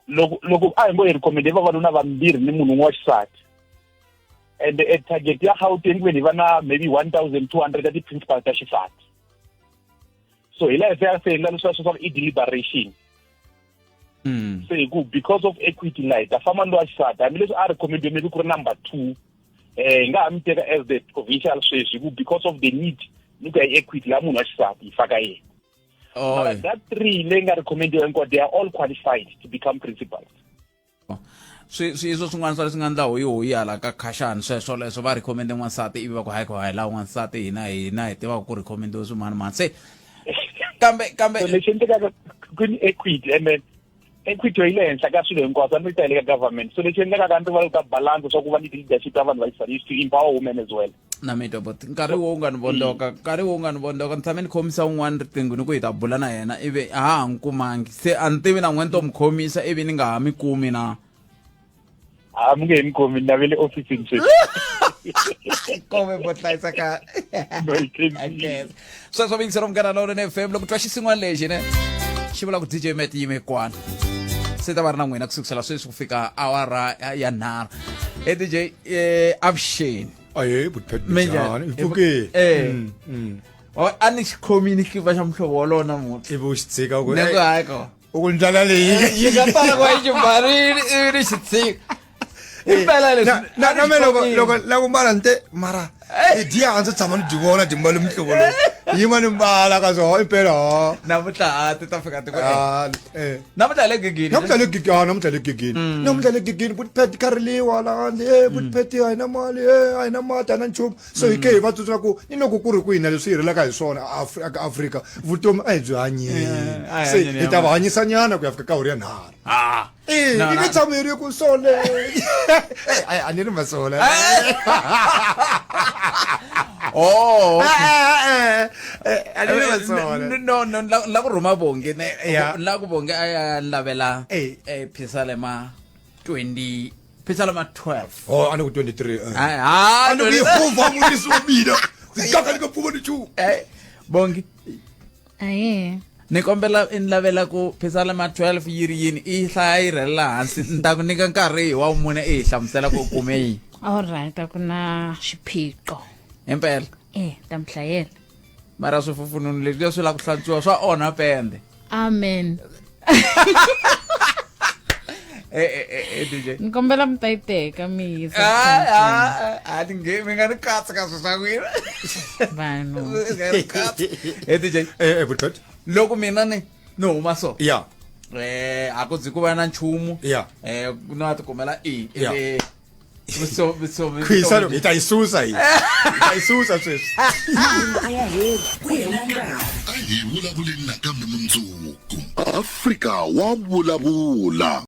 loko loko a hi ngo hi recommende vavanuna vambirhi ni munhu un'we wa xisati and e target ya Gauteng ku ve ni va na maybe 1200 ya ti-principal ta xisati so hi laha se ya se endla leswiya swa i deliberation mm. se hi ku because of equity la hi ta famba ni lowa xisati hambileswi a recommend maybe ku ri number two eh hi nga ha mi teka as the provincial sweswi ku because of the need ni ku ya hi equity la munhu wa xisati hi faka yena oh. mara that three leyi nga recommendiwa hinkwayo they are all qualified to become principals swi swi swin'wana swa leswi nga ndla hoyi hoyi hala ka khashani sweswo leswo va recommende n'wansati ivi va ku hayi ku hayi laha n'wansati hina hina hi tivaka ku recommende swimani mani se kambe kambe so lexi endlekaka ku ni equity and then equity yi le henhla ka swilo hinkwaswo a ni ta yi le ka government so lexi endlekaka a ni rivala ku ta balance swa ku va ni ti-leadership ta vanhu va xisati is to empower women as well na mi twa but nkarhi wo nga ni vondoka nkarhi wo nga ni vondoka ni tshame ni khomisa un'wana riqingho ni ku hi ta bula na yena ivi a ha ha n'wi kumangi se a ni tivi na n'we ni to mi khomisa ivi ni nga ha mi kumi na a mi nge he mi khomi ni navele ofisini sweswi kome vo hlayisa ka sweswo vuyingiselo munghana lowunene fm loko twa xisin'wana lexi ne xi vula ku dj met yime kwana se ta va ri na n'wina ku sukusela sweswi ku fika awara ya nharhu e dj avuxeni aye Minjhani? butphetbijani ipfukile Eh. Mm, mm. A ni xi khomini xikipa xa muhlovo wolowo namuntlha. Ivi u xi tshika u ku Ni ku hayi ko. U ku ndlala leyi Yi nga tala ku va yi xi mbarile ivi ni xi tshika. Impela leswi. Na na me loko loko la ku mbala ni te mara i dya a ndzi tshama ni dyi vona dyi mbale muhlovo lowu. Yima ni mbala ka swo impela ha. Namuntlha a ti ta fika ti ku. Ah, eh. Namuntlha hi le gigini. Namuntlha le gigini, ah, namuntlha le gigini. Namuntlha le gigini but pet ka riliwa la handle, eh but pet a hi na mali, eh a hi na mati, a na nchumu. So hi ke hi va tsundzuka ku ni loko ku ri ku hina leswi hi rilaka hi swona aka Afrika, vutomi a hi byi hanyeni. Eh, a hi Se hanyeni hi ta va hanyisa nyana ku ya fika ka hora ya nharhu. Ah. Eh, Na, yi na. nge tshami hi ri ku sole. Eh, a ni ri masola. Oh. Eh, eh, a ni ri masola. No, no, la la ku rhuma Bongi ne. Yeah. La ku Bongi a ya lavela eh Phisalema 20 Phisalema 12. Oh, a ni ku 23. eh. Hayi, ha. A ni ku Yehovha murisi wa mina. Ndzi nga ka ni nga pfumali nchumu. Eh, Bongi. Aye. Ni kombela i ni lavela ku Phisalema 12 yi ri yini i hlaya yi rhelela hansi ni ta ku nyika nkarhi hi wa vumune i hi hlamusela ku u kume yini. Alright, a ku na xiphiqo. Impela. Eh, ta mi hlayela. Mara swifufununu leswiya swi lava ku hlantswiwa swa onha pende. Amen. Eh, eh, eh, eh, DJ. Ni kombela mi ta yi teka mi yisa. Ah, ah, a ni nge mi nga ni katsi ka swi swa n'wina. Vanhu. Mi nga ni katsi. Eh, DJ. Eh, eh, Butlet. Loko mina ni ni huma so. Yeah. Eh, a ku byi ku va na nchumu. Yeah. Eh, no ti kumela i. Yeah. Eh, Khwisa loko hi ta yi susa hi. Hi ta yi susa sweswi. A ya heli ku hela nkarhi. A hi vulavuleni nakambe mundzuku. Afrika wa vulavula.